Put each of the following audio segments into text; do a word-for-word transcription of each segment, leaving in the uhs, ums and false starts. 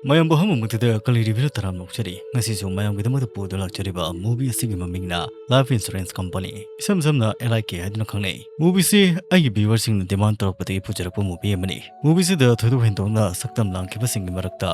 ꯃꯌꯥꯝꯕꯨ ꯑꯍꯥꯟꯕꯃꯛꯇꯗ ꯀꯂꯤ ꯔꯤꯚꯤꯌꯨ ꯇꯔꯥꯝꯅ ꯑꯣꯛꯆꯔꯤ꯫ ꯉꯁꯤꯁꯨ ꯃꯌꯥꯝꯒꯤꯗꯃꯛꯇ ꯄꯨꯗꯨꯅ ꯂꯥꯛꯆꯔꯤꯕ movie ꯑꯁꯤꯒꯤ ꯃꯃꯤꯡꯅ Life Insurance Company, ꯏꯁꯝ ꯁꯝꯅ L I K ꯍꯥꯏꯗꯨꯅ ꯈꯪꯅꯩ꯫ Movie ꯑꯁꯤ ꯑꯩꯒꯤ viewer ꯁꯤꯡꯅ demand ꯇꯧꯔꯛꯄꯗꯒꯤ ꯄꯨꯖꯔꯛꯄ movie ꯑꯃꯅꯤ꯫ Movie ꯑꯁꯤꯗ ꯊꯣꯏꯗꯣꯛ ꯍꯦꯟꯗꯣꯛꯅ ꯁꯛꯇꯝ ꯂꯥꯡꯈꯤꯕꯁꯤꯡꯒꯤ ꯃꯔꯛꯇ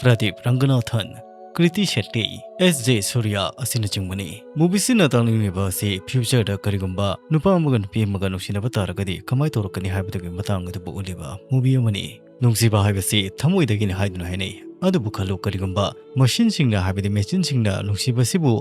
ꯄ꯭ꯔꯗꯤꯞ ꯔꯪꯒꯅꯥꯊꯟ, ꯀ꯭ꯔꯤꯇꯤ ꯁꯦꯠꯇꯤ, S J ꯁꯨꯔ꯭ꯌꯥ ꯑꯁꯤꯅꯆꯤꯡꯕꯅꯤ꯫ Movie ꯑꯁꯤꯅ ꯇꯥꯛꯅꯤꯡꯂꯤꯕ ꯑꯁꯤ future ꯗ ꯀꯔꯤꯒꯨꯝꯕ ꯅꯨꯄꯥ ꯑꯃꯒ ꯅꯨꯄꯤ ꯑꯃꯒ ꯅꯨꯡꯁꯤꯅꯕ ꯇꯥꯔꯒꯗꯤ ꯀꯃꯥꯏ ꯇꯧꯔꯛꯀꯅꯤ ꯍꯥꯏꯕꯗꯨꯒꯤ ꯃꯇꯥꯡ ꯑꯗꯨꯕꯨ ꯎꯠꯂꯤꯕ movie ꯑꯃꯅꯤ꯫ ꯅꯨꯡꯁꯤꯕ ꯍꯥꯏꯕꯁꯤ ꯊꯃꯣꯏꯗꯒꯤꯅꯤ ꯍꯥꯏꯗꯨꯅ ꯍꯥꯏꯅꯩ꯫ ꯑꯗꯨꯕꯨ ꯈꯜꯂꯨ, ꯀꯔꯤꯒꯨꯝꯕ machine ꯁꯤꯡꯅ ꯍꯥꯏꯕꯗꯤ machine ꯁꯤꯡꯅ ꯅꯨꯡꯁꯤꯕꯁꯤꯕꯨ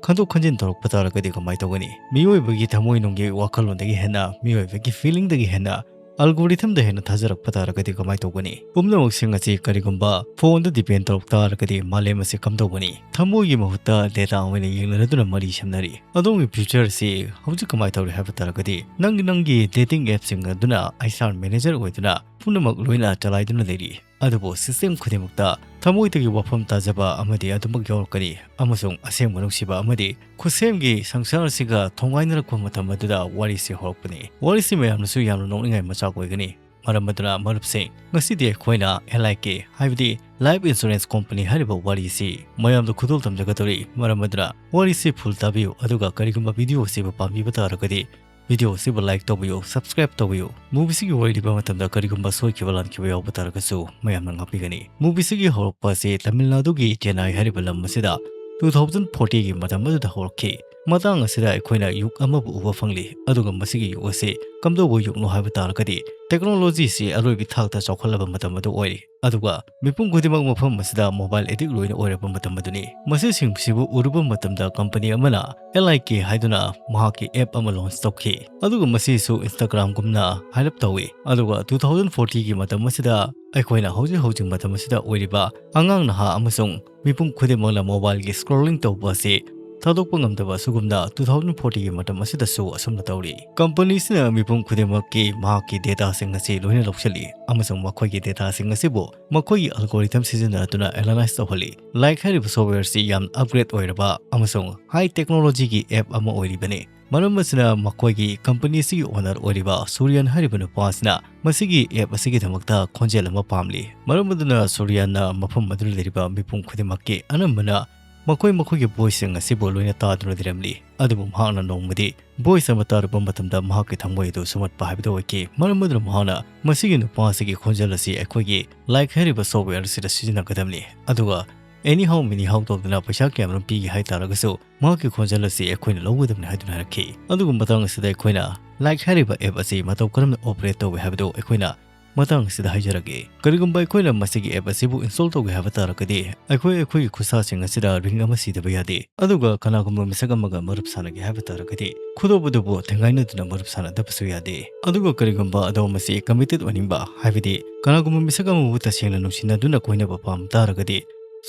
ꯈꯟꯗꯣꯛ ꯈꯟꯖꯤꯟ ꯇꯧꯔꯛꯄ ꯇꯥꯔꯒꯗꯤ ꯀꯃꯥꯏ ꯇꯧꯒꯅꯤ? ꯃꯤꯑꯣꯏꯕꯒꯤ ꯊꯃꯣꯏꯅꯨꯡꯒꯤ ꯋꯥꯈꯜꯂꯣꯟꯗꯒꯤ ꯍꯦꯟꯅ, ꯃꯤꯑꯣꯏꯕꯒꯤ feeling ꯗꯒꯤ ꯍꯦꯟꯅ algorithm ꯗ ꯍꯦꯟꯅ ꯊꯥꯖꯔꯛꯄ ꯇꯥꯔꯒꯗꯤ ꯀꯃꯥꯏ ꯇꯧꯒꯅꯤ? ꯄꯨꯝꯅꯃꯛꯁꯤꯡ ꯑꯁꯤ ꯀꯔꯤꯒꯨꯝꯕ phone ꯗ depend ꯇꯧꯔꯛ ꯇꯥꯔꯒꯗꯤ ꯃꯥꯂꯦꯝ ꯑꯁꯤ ꯀꯝꯗꯧꯒꯅꯤ? ꯊꯃꯣꯏꯒꯤ ꯃꯍꯨꯠꯇ data ꯑꯣꯏꯅ ꯌꯦꯡꯅꯔꯗꯨꯅ ꯃꯔꯤ ꯁꯦꯝꯅꯔꯤ꯫ ꯑꯗꯣꯝꯒꯤ future ꯑꯁꯤ ꯍꯧꯖꯤꯛ ꯀꯃꯥꯏ ꯇꯧꯔꯤ ꯍꯥꯏꯕ ꯇꯥꯔꯒꯗꯤ, ꯅꯪꯒꯤ, ꯅꯪꯒꯤ dating app ꯁꯤꯡ ꯑꯗꯨꯅ H R manager ꯑꯣꯏꯗꯨꯅ ꯄꯨꯝꯅꯃꯛ ꯂꯣꯏꯅ ꯆꯂꯥꯏꯗꯨꯅ ꯂꯩꯔꯤ꯫ ꯑꯗꯨꯕꯨ system ꯈꯨꯗꯤꯡꯃꯛꯇ ꯊꯃꯣꯏꯗꯒꯤ ꯋꯥꯐꯝ ꯇꯥꯖꯕ ꯑꯃꯗꯤ ꯑꯗꯨꯃꯛ ꯌꯥꯎꯔꯛꯀꯅꯤ, ꯑꯃꯁꯨꯡ ꯑꯁꯦꯡꯕ ꯅꯨꯡꯁꯤꯕ ꯑꯃꯗꯤ ꯈꯨꯠꯁꯦꯝꯒꯤ ꯁꯪꯁꯥꯔ ꯑꯁꯤꯒ ꯊꯣꯡꯒꯥꯏꯅꯔꯛꯄ ꯃꯇꯝ ꯑꯗꯨꯗ ꯋꯥꯔꯤꯁꯤ ꯍꯧꯔꯛꯄꯅꯤ꯫ ꯋꯥꯔꯤꯁꯤ ꯃꯌꯥꯝꯅꯁꯨ ꯌꯥꯝꯅ ꯅꯣꯛꯅꯤꯡꯉꯥꯏ ꯃꯆꯥꯛ ꯑꯣꯏꯒꯅꯤ꯫ ꯃꯔꯝ ꯑꯗꯨꯅ ꯃꯔꯨꯞꯁꯤꯡ, ꯉꯁꯤꯗꯤ ꯑꯩꯈꯣꯏꯅ L I K, ꯍꯥꯏꯕꯗꯤ Life Insurance Company ꯍꯥꯏꯔꯤꯕ ꯋꯥꯔꯤ ꯑꯁꯤ ꯃꯌꯥꯝꯗ ꯈꯨꯗꯣꯜ ꯇꯝꯖꯒꯗꯧꯔꯤ꯫ ꯃꯔꯝ ꯑꯗꯨꯅ ꯋꯥꯔꯤꯁꯤ full ꯇꯥꯕꯤꯌꯨ, ꯑꯗꯨꯒ ꯀꯔꯤꯒꯨꯝꯕ video ꯑꯁꯤꯕꯨ ꯄꯥꯝꯕꯤꯕ ꯇꯥꯔꯒꯗꯤ video ꯑꯁꯤꯕꯨ like ꯇꯧꯕꯤꯌꯨ, subscribe ꯇꯧꯕꯤꯌꯨ꯫ Movie ꯑꯁꯤꯒꯤ ꯋꯥꯔꯤ ꯂꯤꯕ ꯃꯇꯝꯗ ꯀꯔꯤꯒꯨꯝꯕ ꯁꯣꯏꯈꯤꯕ ꯂꯥꯟꯈꯤꯕ ꯌꯥꯎꯕ ꯇꯥꯔꯒꯁꯨ ꯃꯌꯥꯝꯅ ꯉꯥꯛꯄꯤꯒꯅꯤ꯫ Movie ꯑꯁꯤꯒꯤ ꯍꯧꯔꯛꯄ ꯑꯁꯤ ꯇꯥꯃꯤꯜ ꯅꯥꯗꯨꯒꯤ ꯆꯦꯟꯅꯥꯏ ꯍꯥꯏꯔꯤꯕ ꯂꯝ ꯑꯁꯤꯗ two thousand forty ꯒꯤ ꯃꯇꯝ ꯑꯗꯨꯗ ꯍꯧꯔꯛꯈꯤ꯫ ꯃꯇꯥꯡ ꯑꯁꯤꯗ ꯑꯩꯈꯣꯏꯅ ꯌꯨꯒ ꯑꯃꯕꯨ ꯎꯕ ꯐꯪꯂꯤ, ꯑꯗꯨꯒ ꯃꯁꯤꯒꯤ ꯌꯨꯒ ꯑꯁꯤ ꯀꯝꯗꯧꯕ ꯌꯨꯒꯅꯣ ꯍꯥꯏꯕ ꯇꯥꯔꯒꯗꯤ technology ꯁꯤ ꯑꯔꯣꯏꯕ ꯊꯥꯛꯇ ꯆꯥꯎꯈꯠꯂꯕ ꯃꯇꯝ ꯑꯗꯨ ꯑꯣꯏꯔꯤ꯫ ꯑꯗꯨꯒ ꯃꯤꯄꯨꯝ ꯈꯨꯗꯤꯡꯃꯛ ꯃꯐꯝ ꯑꯁꯤꯗ mobile addict ꯂꯣꯏꯅ ꯑꯣꯏꯔꯕ ꯃꯇꯝ ꯑꯗꯨꯅꯤ꯫ ꯃꯁꯤꯁꯤꯡꯁꯤꯕꯨ ꯎꯔꯨꯕ ꯃꯇꯝꯗ company ꯑꯃꯅ L I K ꯍꯥꯏꯗꯨꯅ ꯃꯍꯥꯛꯀꯤ app ꯑꯃ launch ꯇꯧꯈꯤ, ꯑꯗꯨꯒ ꯃꯁꯤꯁꯨ Instagram ꯒꯨꯝꯅ ꯍꯥꯏꯔꯞ ꯇꯧꯏ꯫ ꯑꯗꯨꯒ two thousand forty ꯒꯤ ꯃꯇꯝ ꯑꯁꯤꯗ ꯑꯩꯈꯣꯏꯅ ꯍꯧꯖꯤꯛ ꯍꯧꯖꯤꯛ ꯃꯇꯝ ꯑꯁꯤꯗ ꯑꯣꯏꯔꯤꯕ ꯑꯉꯥꯡ ꯅꯍꯥ ꯑꯃꯁꯨꯡ ꯃꯤꯄꯨꯝ ꯈꯨꯗꯤꯡꯃꯛꯅ mobile ꯒꯤ scrolling ꯇꯧꯕ ꯑꯁꯤ ꯊꯥꯗꯣꯛꯄ ꯉꯝꯗꯕ ꯑꯁꯤꯒꯨꯝꯅ two thousand forty ꯒꯤ ꯃꯇꯝ ꯑꯁꯤꯗꯁꯨ ꯑꯁꯨꯝꯅ ꯇꯧꯔꯤ꯫ Company ꯁꯤꯅ ꯃꯤꯄꯨꯝ ꯈꯨꯗꯤꯡꯃꯛꯀꯤ ꯃꯍꯥꯛꯀꯤ data ꯁꯤꯡ ꯑꯁꯤ ꯂꯣꯏꯅ ꯂꯧꯁꯤꯜꯂꯤ ꯑꯃꯁꯨꯡ ꯃꯈꯣꯏꯒꯤ data ꯁꯤꯡ ꯑꯁꯤꯕꯨ ꯃꯈꯣꯏꯒꯤ algorithm ꯁꯤꯖꯤꯟꯅꯗꯨꯅ analyze ꯇꯧꯍꯜꯂꯤ꯫ Like ꯍꯥꯏꯔꯤꯕ software ꯁꯤ ꯌꯥꯝꯅ upgrade ꯑꯣꯏꯔꯕ ꯑꯃꯁꯨꯡ high technology ꯒꯤ app ꯑꯃ ꯑꯣꯏꯔꯤꯕꯅꯤ꯫ ꯃꯔꯝ ꯑꯁꯤꯅ ꯃꯈꯣꯏꯒꯤ ꯀꯝꯄꯅꯤ ꯑꯁꯤꯒꯤ ꯑꯣꯅꯔ ꯑꯣꯏꯔꯤꯕ ꯁꯨꯔꯤꯌꯥꯟ ꯍꯥꯏꯔꯤꯕ ꯅꯨꯄꯥ ꯑꯁꯤꯅ ꯃꯁꯤꯒꯤ ꯑꯦꯞ ꯑꯁꯤꯒꯤꯗꯃꯛꯇ ꯈꯣꯟꯖꯦꯜ ꯑꯃ ꯄꯥꯝꯂꯤ꯫ ꯃꯔꯝ ꯑꯗꯨꯅ ꯁꯨꯔꯤꯌꯥꯟꯅ ꯃꯐꯝ ꯑꯗꯨꯗ ꯂꯩꯔꯤꯕ ꯃꯤꯄꯨꯝ ꯈꯨꯗꯤꯡꯃꯛꯀꯤ ꯑꯅꯝꯕꯅ ꯃꯈꯣꯏ ꯃꯈꯣꯏꯒꯤ ꯚꯣꯏꯁꯁꯤꯡ ꯑꯁꯤꯕꯨ ꯂꯣꯏꯅ ꯇꯥꯗꯨꯅ ꯂꯩꯔꯝꯂꯤ꯫ ꯑꯗꯨꯕꯨ ꯃꯍꯥꯛꯅ ꯅꯣꯡꯃꯗꯤ ꯚꯣꯏꯁ ꯑꯃ ꯇꯥꯔꯨꯕ ꯃꯇꯝꯗ ꯃꯍꯥꯛꯀꯤ ꯊꯃꯣꯏ ꯑꯗꯨ ꯁꯨꯝꯍꯠꯄ ꯍꯥꯏꯕꯗꯨ ꯑꯣꯏꯈꯤ꯫ ꯃꯔꯝ ꯑꯗꯨꯅ ꯃꯍꯥꯛꯅ ꯃꯁꯤꯒꯤ ꯅꯨꯄꯥ ꯑꯁꯤꯒꯤ ꯈꯣꯟꯖꯦꯜ ꯑꯁꯤ ꯑꯩꯈꯣꯏꯒꯤ ꯂꯥꯏꯛ ꯍꯥꯏꯔꯤꯕ ꯁꯣꯐꯋꯦꯌꯔ ꯑꯁꯤꯗ ꯁꯤꯖꯤꯟꯅꯒꯗꯕꯅꯤ, ꯑꯗꯨꯒ ꯑꯦꯅꯤ ꯍꯥꯎ ꯃꯤꯅꯤ ꯍꯥꯎ ꯇꯧꯗꯅ ꯄꯩꯁꯥ ꯀꯌꯥꯃꯔꯨꯝ ꯄꯤꯒꯦ ꯍꯥꯏ ꯇꯥꯔꯒꯁꯨ ꯃꯍꯥꯛꯀꯤ ꯈꯣꯟꯖꯦꯜ ꯑꯁꯤ ꯑꯩꯈꯣꯏꯅ ꯂꯧꯒꯗꯕꯅꯤ ꯍꯥꯏꯗꯨꯅ ꯍꯥꯏꯔꯛꯈꯤ꯫ ꯑꯗꯨꯒ ꯃꯇꯥꯡ ꯑꯁꯤꯗ ꯑꯩꯈꯣꯏꯅ ꯂꯥꯏꯛ ꯍꯥꯏꯔꯤꯕ ꯑꯦꯞ ꯑꯁꯤ ꯃꯇꯧ ꯀꯔꯝꯅ ꯑꯣꯄꯔꯦꯠ ꯇꯧꯏ ꯍꯥꯏꯕꯗꯨ ꯑꯩꯈꯣꯏꯅ ꯃꯇꯥꯡ ꯑꯁꯤꯗ ꯍꯥꯏꯖꯔꯒꯦ꯫ ꯀꯔꯤꯒꯨꯝꯕ ꯑꯩꯈꯣꯏꯅ ꯃꯁꯤꯒꯤ ꯑꯦꯞ ꯑꯁꯤꯕꯨ ꯏꯟꯁꯇꯣꯜ ꯇꯧꯒꯦ ꯍꯥꯏꯕ ꯇꯥꯔꯒꯗꯤ, ꯑꯩꯈꯣꯏ ꯑꯩꯈꯣꯏꯒꯤ ꯈꯨꯠꯁꯥꯁꯤꯡ ꯑꯁꯤꯗ ꯔꯤꯡ ꯑꯃ ꯁꯤꯗꯕ ꯌꯥꯗꯦ꯫ ꯑꯗꯨꯒ ꯀꯅꯥꯒꯨꯝꯕ ꯃꯤꯁꯛ ꯑꯃꯒ ꯃꯔꯨꯞ ꯁꯥꯟꯅꯒꯦ ꯍꯥꯏꯕ ꯇꯥꯔꯒꯗꯤ, ꯈꯨꯗꯣꯞ ꯑꯗꯨꯕꯨ ꯊꯦꯡꯒꯥꯏꯅꯗꯨꯅ ꯃꯔꯨꯞ ꯁꯥꯟꯅꯗꯕꯁꯨ ꯌꯥꯗꯦ꯫ ꯑꯗꯨꯒ ꯀꯔꯤꯒꯨꯝꯕ ꯑꯗꯣꯝ ꯑꯁꯤ ꯀꯃꯤꯇꯦꯠ ꯑꯣꯏꯅꯤꯡꯕ, ꯍꯥꯏꯕꯗꯤ ꯀꯅꯥꯒꯨꯝꯕ ꯃꯤꯁꯛ ꯑꯃꯕꯨ ꯇꯁꯦꯡꯅ ꯅꯨꯡꯁꯤꯅꯗꯨꯅ ꯀꯣꯏꯅꯕ ꯄꯥꯝ ꯇꯥꯔꯒꯗꯤ,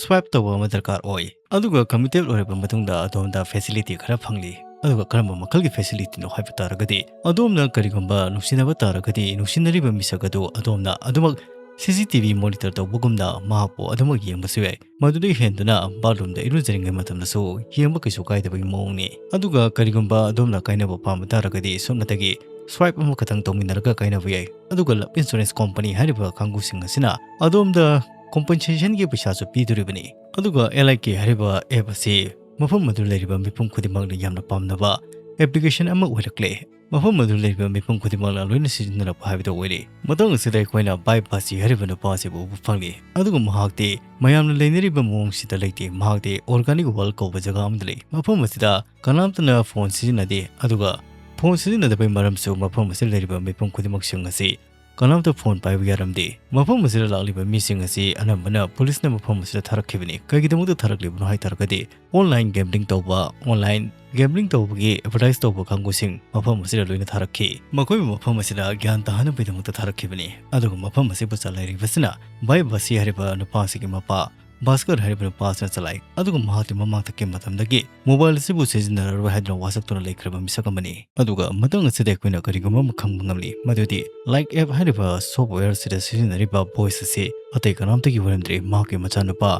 ꯁ꯭ꯋꯥꯏꯞ ꯇꯧꯕ ꯑꯃ ꯗꯔꯀꯥꯔ ꯑꯣꯏ꯫ ꯑꯗꯨꯒ ꯀꯃꯤꯇꯦꯠ ꯑꯣꯏꯔꯕ ꯃꯇꯨꯡꯗ ꯑꯗꯣꯝꯗ ꯐꯦꯁꯤꯂꯤꯇꯤ ꯈꯔ ꯐꯪꯂꯤ꯫ ꯑꯗꯨꯒ ꯀꯔꯝꯕ ꯃꯈꯜꯒꯤ ꯐꯦꯁꯤꯂꯤꯇꯤꯅꯣ ꯍꯥꯏꯕ ꯇꯥꯔꯒꯗꯤ, ꯑꯗꯣꯝꯅ ꯀꯔꯤꯒꯨꯝꯕ ꯅꯨꯡꯁꯤꯅꯕ ꯇꯥꯔꯒꯗꯤ, ꯅꯨꯡꯁꯤꯅꯔꯤꯕ ꯃꯤꯁꯛ ꯑꯗꯨ ꯑꯗꯣꯝꯅ ꯑꯗꯨꯃꯛ ꯁꯤ ꯁꯤ ꯇꯤ ꯚꯤ ꯃꯣꯅꯤꯇꯔ ꯇꯧꯕꯒꯨꯝꯅ ꯃꯍꯥꯛꯄꯨ ꯑꯗꯨꯃꯛ ꯌꯦꯡꯕꯁꯨ ꯌꯥꯏ꯫ ꯃꯗꯨꯗꯒꯤ ꯍꯦꯟꯗꯨꯅ ꯕꯥꯠꯔꯨꯝꯗ ꯏꯔꯨꯖꯔꯤꯉꯩ ꯃꯇꯝꯗꯁꯨ ꯌꯦꯡꯕ ꯀꯩꯁꯨ ꯀꯥꯏꯗꯕꯒꯤ ꯃꯑꯣꯡꯅꯤ꯫ ꯑꯗꯨꯒ ꯀꯔꯤꯒꯨꯝꯕ ꯑꯗꯣꯝꯅ ꯀꯥꯏꯅꯕ ꯄꯥꯝꯕ ꯇꯥꯔꯒꯗꯤ, ꯁꯨꯞꯅꯇꯒꯤ ꯁ꯭ꯋꯥꯏꯞ ꯑꯃꯈꯛꯇꯪ ꯇꯧꯃꯤꯟꯅꯔꯒ ꯀꯥꯏꯅꯕ ꯌꯥꯏ꯫ ꯑꯗꯨꯒ ꯂꯞ ꯏꯟꯁꯨꯔꯦꯟꯁ ꯀꯣꯝꯄꯅꯤ ꯍꯥꯏꯔꯤꯕ ꯀꯥꯡꯕꯨꯁꯤꯡ ꯑꯁꯤꯅ ꯑꯗꯣꯝꯗ ꯀꯣꯝꯄꯦꯟꯁꯦꯁꯟꯒꯤ ꯄꯩꯁꯥꯁꯨ ꯄꯤꯗꯣꯔꯤꯕꯅꯤ꯫ ꯑꯗꯨꯒ ꯑꯦꯜ ꯑꯥꯏ ꯀꯦ ꯍꯥꯏꯔꯤꯕ ꯑꯦꯞ ꯑꯁꯤ ꯃꯐꯝ ꯑꯗꯨ ꯂꯩꯔꯤꯕ ꯃꯤꯄꯨꯝ ꯈꯨꯗꯤꯡꯃꯛꯅ ꯌꯥꯝꯅ ꯄꯥꯝꯅꯕ ꯑꯦꯄ꯭ꯂꯤꯀꯦꯁꯟ ꯑꯃ ꯑꯣꯏꯔꯛꯂꯦ꯫ ꯃꯐꯝ ꯑꯗꯨ ꯂꯩꯔꯤꯕ ꯃꯤꯄꯨꯝ ꯈꯨꯗꯤꯡꯃꯛꯅ ꯂꯣꯏꯅ ꯁꯤꯖꯤꯟꯅꯔꯛꯄ ꯍꯥꯏꯕꯗꯨ ꯑꯣꯏꯔꯦ꯫ ꯃꯇꯥꯡ ꯑꯁꯤꯗ ꯑꯩꯈꯣꯏꯅ ꯚꯥꯏ ꯕꯥꯁꯤ ꯍꯥꯏꯔꯤꯕ ꯅꯨꯄꯥ ꯑꯁꯤꯕꯨ ꯎꯕ ꯐꯪꯂꯤ꯫ ꯑꯗꯨꯒ ꯃꯍꯥꯛꯇꯤ ꯃꯌꯥꯝꯅ ꯂꯩꯅꯔꯤꯕ ꯃꯑꯣꯡꯁꯤꯗ ꯂꯩꯇꯦ꯫ ꯃꯍꯥꯛꯇꯤ ꯑꯣꯔꯒꯥꯅꯤꯛ ꯋꯥꯔꯜ ꯀꯧꯕ ꯖꯒꯥ ꯑꯃꯗ ꯂꯩ꯫ ꯃꯐꯝ ꯑꯁꯤꯗ ꯀꯅꯥꯝꯇꯅ ꯐꯣꯟ ꯁꯤꯖꯤꯟꯅꯗꯦ꯫ ꯑꯗꯨꯒ ꯐꯣꯟ ꯁꯤꯖꯤꯟꯅꯗꯕꯒꯤ ꯃꯔꯝꯁꯨ ꯃꯐꯝ ꯑꯁꯤꯗ ꯂꯩꯔꯤꯕ ꯃꯤꯄꯨꯝ ꯈꯨꯗꯤꯡꯃꯛꯁꯤꯡ ꯑꯁꯤ ꯀꯅꯥꯝꯇ ꯐꯣꯟ ꯄꯥꯏꯕ ꯌꯥꯔꯝꯗꯦ꯫ ꯃꯐꯝ ꯑꯁꯤꯗ ꯂꯥꯛꯂꯤꯕ ꯃꯤꯁꯤꯡ ꯑꯁꯤ ꯑꯅꯝꯕꯅ ꯄꯨꯂꯤꯁꯅ ꯃꯐꯝ ꯑꯁꯤꯗ ꯊꯥꯔꯛꯈꯤꯕꯅꯤ꯫ ꯀꯩꯒꯤꯗꯃꯛꯇ ꯊꯥꯔꯛꯂꯤꯕꯅꯣ ꯍꯥꯏ ꯇꯥꯔꯒꯗꯤ, ꯑꯣꯟꯂꯥꯏꯟ ꯒꯦꯝꯕ꯭ꯂꯤꯡ ꯇꯧꯕ, ꯑꯣꯟꯂꯥꯏꯟ ꯒꯦꯝꯕ꯭ꯂꯤꯡ ꯇꯧꯕꯒꯤ ꯑꯦꯗꯚꯔꯇꯥꯏꯁ ꯇꯧꯕ ꯀꯥꯡꯕꯨꯁꯤꯡ ꯃꯐꯝ ꯑꯁꯤꯗ ꯂꯣꯏꯅ ꯊꯥꯔꯛꯈꯤ꯫ ꯃꯈꯣꯏꯕꯨ ꯃꯐꯝ ꯑꯁꯤꯗ ꯒ꯭ꯌꯥꯟ ꯇꯥꯍꯟꯅꯕꯒꯤꯗꯃꯛꯇ ꯊꯥꯔꯛꯈꯤꯕꯅꯤ꯫ ꯑꯗꯨꯒ ꯃꯐꯝ ꯑꯁꯤꯕꯨ ꯆꯂꯥꯏꯔꯤꯕꯁꯤꯅ ꯚꯥꯏ ꯕꯥꯁꯤ ꯍꯥꯏꯔꯤꯕ ꯅꯨꯄꯥ ꯑꯁꯤꯒꯤ ꯃꯄꯥ ꯚꯥꯁꯀꯔ ꯍꯥꯏꯔꯤꯕ ꯅꯨꯄꯥ ꯑꯁꯤꯅ ꯆꯂꯥꯏ꯫ ꯑꯗꯨꯒ ꯃꯍꯥꯛꯇꯤ ꯃꯃꯥꯡꯗꯒꯤ ꯃꯇꯝꯗꯒꯤ ꯃꯣꯕꯥꯏꯜ ꯑꯁꯤꯕꯨ ꯁꯤꯖꯤꯟꯅꯔꯔꯣꯏ ꯍꯥꯏꯗꯨꯅ ꯋꯥꯁꯛꯇꯨꯅ ꯂꯩꯈ꯭ꯔꯕ ꯃꯤꯁꯛ ꯑꯃꯅꯤ꯫ ꯑꯗꯨꯒ ꯃꯇꯥꯡ ꯑꯁꯤꯗ ꯑꯩꯈꯣꯏꯅ ꯀꯔꯤꯒꯨꯝꯕ ꯑꯃ ꯈꯪꯕ ꯉꯝꯂꯤ, ꯃꯗꯨꯗꯤ ꯂꯥꯏꯛ ꯑꯦꯞ ꯍꯥꯏꯔꯤꯕ ꯁꯣꯐꯋꯦꯌꯔ ꯑꯁꯤꯗ ꯁꯤꯖꯤꯟꯅꯔꯤꯕ ꯚꯣꯏꯁ ꯑꯁꯤ ꯑꯇꯩ ꯀꯅꯥꯝꯇꯒꯤ ꯑꯣꯏꯔꯝꯗ꯭ꯔꯦ, ꯃꯍꯥꯛꯀꯤ ꯃꯆꯥꯅꯨꯄꯥ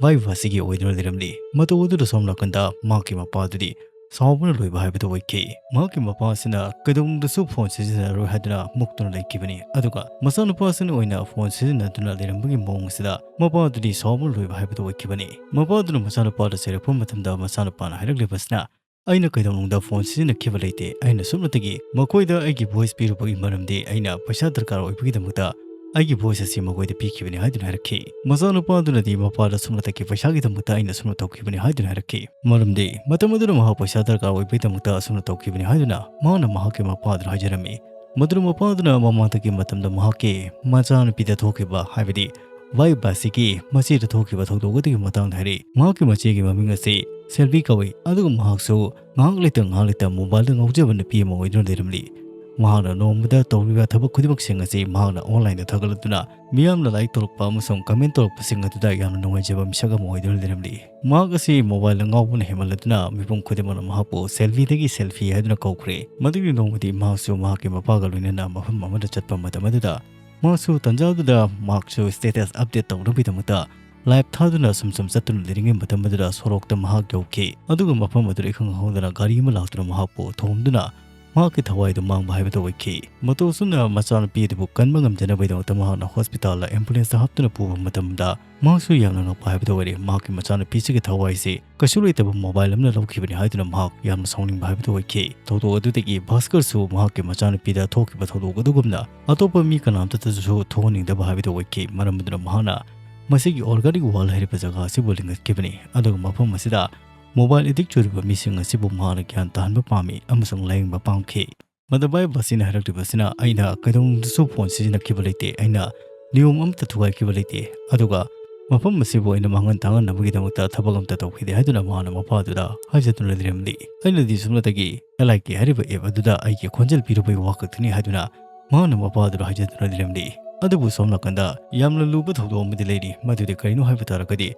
ꯚꯥꯏ ꯕꯥꯁꯤꯒꯤ ꯑꯣꯏꯗꯨꯅ ꯂꯩꯔꯝꯂꯤ꯫ ꯃꯇꯧ ꯑꯗꯨꯗ ꯁꯣꯝ ꯅꯥꯀꯟꯗ ꯃꯍꯥꯛꯀꯤ ꯃꯄꯥ ꯑꯗꯨꯗꯤ ꯁꯥꯎꯕꯅ ꯂꯣꯏꯕ ꯍꯥꯏꯕꯗꯨ ꯑꯣꯏꯈꯤ꯫ ꯃꯍꯥꯛꯀꯤ ꯃꯄꯥ ꯑꯁꯤꯅ ꯀꯩꯗꯧꯅꯨꯡꯗꯁꯨ ꯐꯣꯟ ꯁꯤꯖꯤꯟꯅꯔꯣꯏ ꯍꯥꯏꯗꯨꯅ ꯃꯨꯛꯇꯨꯅ ꯂꯩꯈꯤꯕꯅꯤ꯫ ꯑꯗꯨꯒ ꯃꯆꯥꯅꯨꯄꯥ ꯑꯁꯤꯅ ꯑꯣꯏꯅ ꯐꯣꯟ ꯁꯤꯖꯤꯟꯅꯗꯨꯅ ꯂꯩꯔꯝꯕꯒꯤ ꯃꯑꯣꯡ ꯑꯁꯤꯗ ꯃꯄꯥ ꯑꯗꯨꯗꯤ ꯁꯥꯎꯕꯅ ꯂꯣꯏꯕ ꯍꯥꯏꯕꯗꯨ ꯑꯣꯏꯈꯤꯕꯅꯤ꯫ ꯃꯄꯥ ꯑꯗꯨꯅ ꯃꯆꯥꯅꯨꯄꯥꯗ ꯆꯩꯔꯛꯄ ꯃꯇꯝꯗ ꯃꯆꯥꯅꯨꯄꯥꯅ ꯍꯥꯏꯔꯛꯂꯤꯕꯁꯤꯅ, "ꯑꯩꯅ ꯀꯩꯗꯧꯅꯨꯡꯗ ꯐꯣꯟ ꯁꯤꯖꯤꯟꯅꯈꯤꯕ ꯂꯩꯇꯦ꯫ ꯑꯩꯅ ꯁꯨꯞꯅꯇꯒꯤ ꯃꯈꯣꯏꯗ ꯑꯩꯒꯤ ꯚꯣꯏꯁ ꯄꯤꯔꯨꯕꯒꯤ ꯃꯔꯝꯗꯤ ꯑꯩꯅ ꯄꯩꯁꯥ ꯗꯔꯀꯥꯔ ꯑꯣꯏꯕꯒꯤꯗꯃꯛꯇ ꯑꯩꯒꯤ ꯚꯣꯏꯁ ꯑꯁꯤ ꯃꯈꯣꯏꯗ ꯄꯤꯈꯤꯕꯅꯤ" ꯍꯥꯏꯗꯨꯅ ꯍꯥꯏꯔꯛꯈꯤ꯫ ꯃꯆꯥꯅꯨꯄꯥ ꯑꯗꯨꯅꯗꯤ ꯃꯄꯥꯗ ꯁꯨꯞꯅꯇꯒꯤ ꯄꯩꯁꯥꯒꯤꯗꯃꯛꯇ ꯑꯩꯅ ꯁꯨꯝꯅ ꯇꯧꯈꯤꯕꯅꯤ ꯍꯥꯏꯗꯨꯅ ꯍꯥꯏꯔꯛꯈꯤ꯫ ꯃꯔꯝꯗꯤ ꯃꯇꯝ ꯑꯗꯨꯗ ꯃꯍꯥꯛ ꯄꯩꯁꯥ ꯗꯔꯀꯥꯔ ꯑꯣꯏꯕꯒꯤꯗꯃꯛꯇ ꯑꯁꯨꯝꯅ ꯇꯧꯈꯤꯕꯅꯤ ꯍꯥꯏꯗꯨꯅ ꯃꯍꯥꯛꯅ ꯃꯍꯥꯛꯀꯤ ꯃꯄꯥ ꯑꯗꯨꯗ ꯍꯥꯏꯖꯔꯝꯃꯤ꯫ ꯃꯗꯨꯅ ꯃꯄꯥ ꯑꯗꯨꯅ ꯃꯃꯥꯡꯗꯒꯤ ꯃꯇꯝꯗ ꯃꯍꯥꯛꯀꯤ ꯃꯆꯥꯅꯨꯄꯤꯗ ꯊꯣꯛꯈꯤꯕ, ꯍꯥꯏꯕꯗꯤ ꯚꯥꯏ ꯕꯥꯁꯤꯒꯤ ꯃꯆꯦꯗ ꯊꯣꯛꯈꯤꯕ ꯊꯧꯗꯣꯛ ꯑꯗꯨꯒꯤ ꯃꯇꯥꯡꯗ ꯍꯥꯏꯔꯤ꯫ ꯃꯍꯥꯛꯀꯤ ꯃꯆꯦꯒꯤ ꯃꯃꯤꯡ ꯑꯁꯤ ꯁꯦꯜꯕꯤ ꯀꯧꯏ, ꯑꯗꯨꯒ ꯃꯍꯥꯛꯁꯨ ꯉꯥꯏꯍꯥꯛ ꯂꯩꯇ ꯉꯥꯏꯍꯥꯛ ꯂꯩꯇ ꯃꯣꯕꯥꯏꯜꯗ ꯉꯥꯎꯖꯕ ꯅꯨꯄꯤ ꯑꯃ ꯑꯣꯏꯗꯨꯅ ꯂꯩꯔꯝꯂꯤ꯫ ꯃꯍꯥꯛꯅ ꯅꯣꯡꯃꯗ ꯇꯧꯔꯤꯕ ꯊꯕꯛ ꯈꯨꯗꯤꯡꯃꯛꯁꯤꯡ ꯑꯁꯤ ꯃꯍꯥꯛꯅ ꯑꯣꯟꯂꯥꯏꯟꯗ ꯊꯥꯒꯠꯂꯗꯨꯅ ꯃꯤꯌꯥꯝꯅ ꯂꯥꯏꯛ ꯇꯧꯔꯛꯄ ꯑꯃꯁꯨꯡ ꯀꯃꯦꯟ ꯇꯧꯔꯛꯄꯁꯤꯡ ꯑꯗꯨꯗ ꯌꯥꯝꯅ ꯅꯨꯡꯉꯥꯏꯖꯕ ꯃꯤꯁꯛ ꯑꯃ ꯑꯣꯏꯗꯨꯅ ꯂꯩꯔꯝꯂꯤ꯫ ꯃꯍꯥꯛ ꯑꯁꯤ ꯃꯣꯕꯥꯏꯜꯗ ꯉꯥꯎꯕꯅ ꯍꯦꯟꯃꯜꯂꯗꯨꯅ ꯃꯤꯄꯨꯝ ꯈꯨꯗꯤꯡꯃꯛꯅ ꯃꯍꯥꯛꯄꯨ ꯁꯦꯜꯐꯤꯗꯒꯤ ꯁꯦꯜꯐꯤ ꯍꯥꯏꯗꯨꯅ ꯀꯧꯈ꯭ꯔꯦ꯫ ꯃꯗꯨꯒꯤ ꯅꯣꯡꯃꯗꯤ ꯃꯍꯥꯛꯁꯨ ꯃꯍꯥꯛꯀꯤ ꯃꯄꯥꯒ ꯂꯣꯏꯅꯅ ꯃꯐꯝ ꯑꯃꯗ ꯆꯠꯄ ꯃꯇꯝ ꯑꯗꯨꯗ ꯃꯍꯥꯛꯁꯨ ꯇꯟꯖꯥꯗꯨꯗ ꯃꯍꯥꯛꯁꯨ ꯁ꯭ꯇꯦꯇꯁ ꯑꯞꯗꯦꯠ ꯇꯧꯅꯕꯒꯤꯗꯃꯛꯇ ꯂꯥꯏꯚ ꯊꯥꯗꯨꯅ ꯁꯨꯝ ꯁꯨꯝ ꯆꯠꯇꯨꯅ ꯂꯩꯔꯤꯉꯩ ꯃꯇꯝ ꯑꯗꯨꯗ ꯁꯣꯔꯣꯛꯇ ꯃꯍꯥꯛ ꯌꯧꯈꯤ꯫ ꯑꯗꯨꯒ ꯃꯐꯝ ꯑꯗꯨꯗ ꯏꯈꯪ ꯈꯪꯍꯧꯗꯅ ꯒꯥꯔꯤ ꯑꯃ ꯂꯥꯛꯇꯨꯅ ꯃꯍꯥꯛꯄꯨ ꯊꯣꯝꯗꯨꯅ ꯃꯍꯥꯛꯀꯤ ꯊꯋꯥꯏꯗꯨ ꯃꯥꯡꯕ ꯍꯥꯏꯕꯗꯨ ꯑꯣꯏꯈꯤ꯫ ꯃꯇꯧ ꯑꯁꯨꯝꯅ ꯃꯆꯥꯅꯨꯄꯤ ꯑꯗꯨꯕꯨ ꯀꯟꯕ ꯉꯝꯖꯅꯕꯒꯤꯗꯃꯛꯇ ꯃꯍꯥꯛꯅ ꯍꯣꯁꯄꯤꯇꯥꯜꯗ ꯑꯦꯝꯕꯨꯂꯦꯟꯁꯇ ꯍꯥꯞꯇꯨꯅ ꯄꯨꯕ ꯃꯇꯝꯗ ꯃꯍꯥꯛꯁꯨ ꯌꯥꯝꯅ ꯉꯛꯄ ꯍꯥꯏꯕꯗꯨ ꯑꯣꯏꯔꯦ꯫ ꯃꯍꯥꯛꯀꯤ ꯃꯆꯥꯅꯨꯄꯤꯁꯤꯒꯤ ꯊꯋꯥꯏꯁꯤ ꯀꯩꯁꯨ ꯂꯩꯇꯕ ꯃꯣꯕꯥꯏꯜ ꯑꯃꯅ ꯂꯧꯈꯤꯕꯅꯤ ꯍꯥꯏꯗꯨꯅ ꯃꯍꯥꯛ ꯌꯥꯝꯅ ꯁꯥꯎꯅꯤꯡꯕ ꯍꯥꯏꯕꯗꯨ ꯑꯣꯏꯈꯤ꯫ ꯊꯧꯗꯣꯛ ꯑꯗꯨꯗꯒꯤ ꯚꯥꯁꯀꯔꯁꯨ ꯃꯍꯥꯛꯀꯤ ꯃꯆꯥꯅꯨꯄꯤꯗ ꯊꯣꯛꯈꯤꯕ ꯊꯧꯗꯣꯛ ꯑꯗꯨꯒꯨꯝꯅ ꯑꯇꯣꯞꯄ ꯃꯤ ꯀꯅꯥꯝꯇꯗꯁꯨ ꯊꯣꯛꯍꯟꯅꯤꯡꯗꯕ ꯍꯥꯏꯕꯗꯨ ꯑꯣꯏꯈꯤ꯫ ꯃꯔꯝ ꯑꯗꯨꯅ ꯃꯍꯥꯛꯅ ꯃꯁꯤꯒꯤ ꯑꯣꯔꯒꯥꯅꯤꯛ ꯋꯥꯔꯜ ꯍꯥꯏꯔꯤꯕ ꯖꯒꯥ ꯑꯁꯤꯕꯨ ꯂꯤꯡꯈꯠꯈꯤꯕꯅꯤ꯫ ꯑꯗꯨꯒ ꯃꯐꯝ ꯑꯁꯤꯗ ꯃꯣꯕꯥꯏꯜ ꯑꯦꯗꯤꯛ ꯆꯨꯔꯤꯕ ꯃꯤꯁꯤꯡ ꯑꯁꯤꯕꯨ ꯃꯍꯥꯛꯅ ꯒ꯭ꯌꯥꯟ ꯇꯥꯍꯟꯕ ꯄꯥꯝꯃꯤ ꯑꯃꯁꯨꯡ ꯂꯥꯌꯦꯡꯕ ꯄꯥꯝꯈꯤ꯫ ꯃꯗꯨ ꯚꯥꯏ ꯕꯥꯁꯤꯅ ꯍꯥꯏꯔꯛꯂꯤꯕꯁꯤꯅ, "ꯑꯩꯅ ꯀꯩꯗꯧꯅꯨꯡꯗꯁꯨ ꯐꯣꯟ ꯁꯤꯖꯤꯟꯅꯈꯤꯕ ꯂꯩꯇꯦ, ꯑꯩꯅ ꯅꯤꯌꯣꯝ ꯑꯃꯠꯇ ꯊꯨꯒꯥꯏꯈꯤꯕ ꯂꯩꯇꯦ, ꯑꯗꯨꯒ ꯃꯐꯝ ꯑꯁꯤꯕꯨ ꯑꯩꯅ ꯃꯥꯡꯍꯟ ꯇꯥꯛꯍꯟꯅꯕꯒꯤꯗꯃꯛꯇ ꯊꯕꯛ ꯑꯃꯠꯇ ꯇꯧꯈꯤꯗꯦ" ꯍꯥꯏꯗꯨꯅ ꯃꯍꯥꯛꯅ ꯃꯄꯥꯗꯨꯗ ꯍꯥꯏꯖꯗꯨꯅ ꯂꯩꯔꯝꯂꯤ꯫ ꯑꯩꯅꯗꯤ ꯁꯨꯞꯅꯇꯒꯤ ꯑꯦꯜ ꯑꯥꯏ ꯀꯦ ꯍꯥꯏꯔꯤꯕ ꯑꯦꯞ ꯑꯗꯨꯗ ꯑꯩꯒꯤ ꯈꯣꯟꯖꯦꯜ ꯄꯤꯔꯨꯕꯒꯤ ꯋꯥ ꯈꯛꯇꯅꯤ ꯍꯥꯏꯗꯨꯅ ꯃꯍꯥꯛꯅ ꯃꯄꯥꯗꯨꯗ ꯍꯥꯏꯖꯗꯨꯅ ꯂꯩꯔꯝꯂꯤ꯫ ꯑꯗꯨꯕꯨ ꯁꯣꯝ ꯅꯥꯀꯟꯗ ꯌꯥꯝꯅ ꯂꯨꯕ ꯊꯧꯗꯣꯛ ꯑꯃꯗꯤ ꯂꯩꯔꯤ꯫ ꯃꯗꯨꯗꯤ ꯀꯔꯤꯅꯣ ꯍꯥꯏꯕ ꯇꯥꯔꯒꯗꯤ,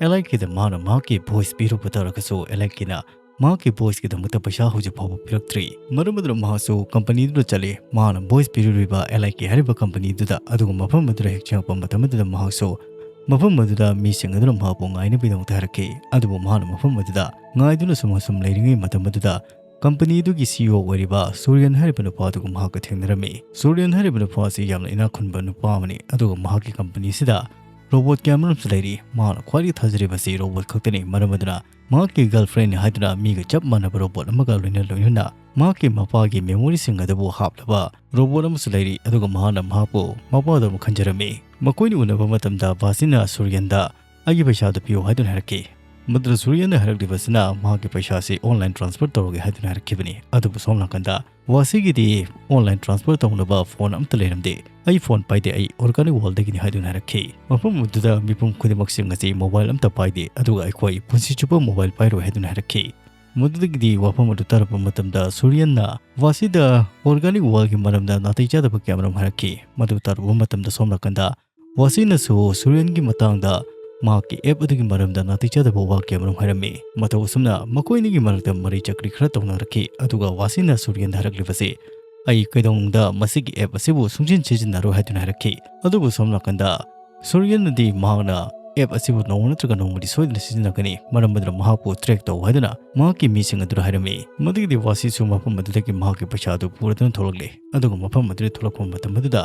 ꯑꯦꯜ ꯑꯥꯏ ꯀꯦꯗ ꯃꯍꯥꯛꯅ ꯃꯍꯥꯛꯀꯤ ꯚꯣꯏꯁ ꯄꯤꯔꯨꯕ ꯇꯥꯔꯒꯁꯨ, ꯑꯦꯜ ꯑꯥꯏ ꯀꯦꯅ ꯃꯍꯥꯛꯀꯤ ꯚꯣꯏꯁꯀꯤꯗꯃꯛꯇ ꯄꯩꯁꯥ ꯍꯧꯖꯤꯛ ꯐꯥꯎꯕ ꯄꯤꯔꯛꯇ꯭ꯔꯤ꯫ ꯃꯔꯝ ꯑꯗꯨꯅ ꯃꯍꯥꯛꯁꯨ ꯀꯝꯄꯅꯤꯗꯨꯗ ꯆꯠꯂꯤ꯫ ꯃꯍꯥꯛꯅ ꯚꯣꯏꯁ ꯄꯤꯔꯨꯔꯤꯕ ꯑꯦꯜ ꯑꯥꯏ ꯀꯦ ꯍꯥꯏꯔꯤꯕ ꯀꯝꯄꯅꯤꯗꯨꯗ, ꯑꯗꯨꯒ ꯃꯐꯝ ꯑꯗꯨꯗ ꯍꯦꯛ ꯆꯪꯉꯛꯄ ꯃꯇꯝ ꯑꯗꯨꯗ ꯃꯍꯥꯛꯁꯨ ꯃꯐꯝ ꯑꯗꯨꯗ ꯃꯤꯁꯤꯡ ꯑꯗꯨꯅ ꯃꯍꯥꯛꯄꯨ ꯉꯥꯏꯅꯕꯒꯤꯗꯃꯛꯇ ꯍꯥꯏꯔꯛꯈꯤ꯫ ꯑꯗꯨꯕꯨ ꯃꯍꯥꯛꯅ ꯃꯐꯝ ꯑꯗꯨꯗ ꯉꯥꯏꯗꯨꯅ ꯁꯨꯝ ꯑꯁꯨꯝ ꯂꯩꯔꯤꯉꯩ ꯃꯇꯝ ꯑꯗꯨꯗ ꯀꯝꯄꯅꯤ ꯑꯗꯨꯒꯤ ꯁꯤ ꯏ ꯑꯣ ꯑꯣꯏꯔꯤꯕ ꯁꯨꯔꯤꯌꯟ ꯍꯥꯏꯔꯤꯕ ꯅꯨꯄꯥ ꯑꯗꯨꯒ ꯃꯍꯥꯛꯀ ꯊꯦꯡꯅꯔꯝꯃꯤ꯫ ꯁꯨꯔꯤꯌꯟ ꯍꯥꯏꯔꯤꯕ ꯅꯨꯄꯥ ꯑꯁꯤ ꯌꯥꯝꯅ ꯏꯅꯥꯛ ꯈꯨꯟꯕ ꯅꯨꯄꯥ ꯑꯃꯅꯤ, ꯑꯗꯨꯒ ꯃꯍꯥꯛꯀꯤ ꯀꯝꯄꯅꯤ ꯑꯁꯤꯗ ꯔꯣꯕꯣꯠ ꯀꯌꯥ ꯑꯃꯔꯣꯝꯁꯨ ꯂꯩꯔꯤ꯫ ꯃꯍꯥꯛꯅ ꯈ꯭ꯋꯥꯏꯗꯒꯤ ꯊꯥꯖꯔꯤꯕꯁꯤ ꯔꯣꯕꯣꯠ ꯈꯛꯇꯅꯤ, ꯃꯔꯝ ꯑꯗꯨꯅ ꯃꯍꯥꯛꯀꯤ ꯒꯔꯜꯐ꯭ꯔꯦꯟꯅꯤ ꯍꯥꯏꯗꯨꯅ ꯃꯤꯒ ꯆꯞ ꯃꯥꯟꯅꯕ ꯔꯣꯕꯣꯠ ꯑꯃꯒ ꯂꯣꯏꯅ ꯂꯣꯏꯅꯅ ꯃꯍꯥꯛꯀꯤ ꯃꯄꯥꯒꯤ ꯃꯦꯃꯣꯔꯤꯁꯤꯡ ꯑꯗꯨꯕꯨ ꯍꯥꯞꯂꯕ ꯔꯣꯕꯣꯠ ꯑꯃꯁꯨ ꯂꯩꯔꯤ, ꯑꯗꯨꯒ ꯃꯍꯥꯛꯅ ꯃꯍꯥꯛꯄꯨ ꯃꯄꯥꯗꯧꯅ ꯈꯟꯖꯔꯝꯃꯤ꯫ ꯃꯈꯣꯏꯅ ꯎꯅꯕ ꯃꯇꯝꯗ ꯕꯥꯁꯤꯅ ꯁꯨꯔꯤꯌꯟꯗ "ꯑꯩꯒꯤ ꯄꯩꯁꯥꯗꯨ ꯄꯤꯌꯨ" ꯍꯥꯏꯗꯨꯅ ꯍꯥꯏꯔꯛꯈꯤ꯫ ꯃꯗꯨꯗ ꯁꯨꯔꯤꯌꯟꯅ ꯍꯥꯏꯔꯛꯂꯤꯕꯁꯤꯅ ꯃꯍꯥꯛꯀꯤ ꯄꯩꯁꯥꯁꯤ ꯑꯣꯟꯂꯥꯏꯟ ꯇ꯭ꯔꯥꯟꯁꯐꯔ ꯇꯧꯔꯒꯦ ꯍꯥꯏꯗꯨꯅ ꯍꯥꯏꯔꯛꯈꯤꯕꯅꯤ꯫ ꯑꯗꯨꯕꯨ ꯁꯣꯝ ꯅꯥꯀꯟꯗ ꯋꯥꯁꯤꯒꯤꯗꯤ ꯑꯣꯟꯂꯥꯏꯟ ꯇ꯭ꯔꯥꯟꯁꯐꯔ ꯇꯧꯅꯕ ꯐꯣꯟ ꯑꯝꯇ ꯂꯩꯔꯝꯗꯦ꯫ "ꯑꯩ ꯐꯣꯟ ꯄꯥꯏꯗꯦ, ꯑꯩ ꯑꯣꯔꯒꯥꯅꯤꯛ ꯋꯥꯔꯜꯗꯒꯤꯅꯤ" ꯍꯥꯏꯗꯨꯅ ꯍꯥꯏꯔꯛꯈꯤ꯫ ꯃꯐꯝ ꯑꯗꯨꯗ ꯃꯤꯄꯨꯝ ꯈꯨꯗꯤꯡꯃꯛꯁꯤꯡ ꯑꯁꯤ ꯃꯣꯕꯥꯏꯜ ꯑꯝꯇ ꯄꯥꯏꯗꯦ, ꯑꯗꯨꯒ "ꯑꯩꯈꯣꯏ ꯄꯨꯟꯁꯤ ꯆꯨꯞꯄ ꯃꯣꯕꯥꯏꯜ ꯄꯥꯏꯔꯣꯏ" ꯍꯥꯏꯗꯨꯅ ꯍꯥꯏꯔꯛꯈꯤ꯫ ꯃꯗꯨꯗꯒꯤꯗꯤ ꯋꯥꯐꯝ ꯑꯗꯨ ꯇꯥꯔꯛꯄ ꯃꯇꯝꯗ ꯁꯨꯔꯤꯌꯟꯅ ꯋꯥꯁꯤꯗ ꯑꯣꯔꯒꯥꯅꯤꯛ ꯋꯥꯔꯜꯒꯤ ꯃꯔꯝꯗ ꯅꯥꯇꯩ ꯆꯥꯗꯕ ꯀꯌꯥ ꯑꯃꯔꯣꯝ ꯍꯥꯏꯔꯛꯈꯤ꯫ ꯃꯗꯨ ꯇꯥꯔꯨꯕ ꯃꯇꯝꯗ ꯁꯣꯝ ꯅꯥꯀꯟꯗ ꯋꯥꯁꯤꯅꯁꯨ ꯁꯨꯔꯤꯌꯟꯒꯤ ꯃꯇꯥꯡꯗ ꯃꯍꯥꯛꯀꯤ ꯑꯦꯞ ꯑꯗꯨꯒꯤ ꯃꯔꯝꯗ ꯅꯥꯇꯩ ꯆꯥꯗꯕ ꯋꯥ ꯀꯌꯥ ꯑꯃꯔꯣꯝ ꯍꯥꯏꯔꯝꯃꯤ꯫ ꯃꯇꯧ ꯑꯁꯨꯝꯅ ꯃꯈꯣꯏ ꯑꯅꯤꯒꯤ ꯃꯔꯛꯇ ꯃꯔꯩ ꯆꯀ꯭ꯔꯤ ꯈꯔ ꯇꯧꯅꯔꯛꯈꯤ, ꯑꯗꯨꯒ ꯋꯥꯁꯤꯅ ꯁꯨꯔꯤꯌꯟꯗ ꯍꯥꯏꯔꯛꯂꯤꯕꯁꯤ, "ꯑꯩ ꯀꯩꯗꯧꯅꯨꯡꯗ ꯃꯁꯤꯒꯤ ꯑꯦꯞ ꯑꯁꯤꯕꯨ ꯁꯨꯡꯁꯤꯟ ꯁꯤꯖꯤꯟꯅꯔꯣꯏ" ꯍꯥꯏꯗꯨꯅ ꯍꯥꯏꯔꯛꯈꯤ꯫ ꯑꯗꯨꯕꯨ ꯁꯣꯝ ꯅꯥꯀꯟꯗ ꯁꯨꯔꯤꯌꯟꯅꯗꯤ ꯃꯍꯥꯛꯅ ꯑꯦꯞ ꯑꯁꯤꯕꯨ ꯅꯣꯡꯃ ꯅꯠꯇ꯭ꯔꯒ ꯅꯣꯡꯃꯗꯤ ꯁꯣꯏꯗꯅ ꯁꯤꯖꯤꯟꯅꯒꯅꯤ, ꯃꯔꯝ ꯑꯗꯨꯅ ꯃꯍꯥꯛꯄꯨ ꯇ꯭ꯔꯦꯛ ꯇꯧ ꯍꯥꯏꯗꯨꯅ ꯃꯍꯥꯛꯀꯤ ꯃꯤꯁꯤꯡ ꯑꯗꯨꯗ ꯍꯥꯏꯔꯝꯃꯤ꯫ ꯃꯗꯨꯒꯤꯗꯤ ꯋꯥꯁꯤꯁꯨ ꯃꯐꯝ ꯑꯗꯨꯗꯒꯤ ꯃꯍꯥꯛꯀꯤ ꯄꯩꯁꯥ ꯑꯗꯨ ꯄꯨꯔꯗꯨꯅ ꯊꯣꯛꯂꯛꯂꯦ, ꯑꯗꯨꯒ ꯃꯐꯝ ꯑꯗꯨꯗ ꯊꯣꯛꯂꯛꯄ ꯃꯇꯝ ꯑꯗꯨꯗ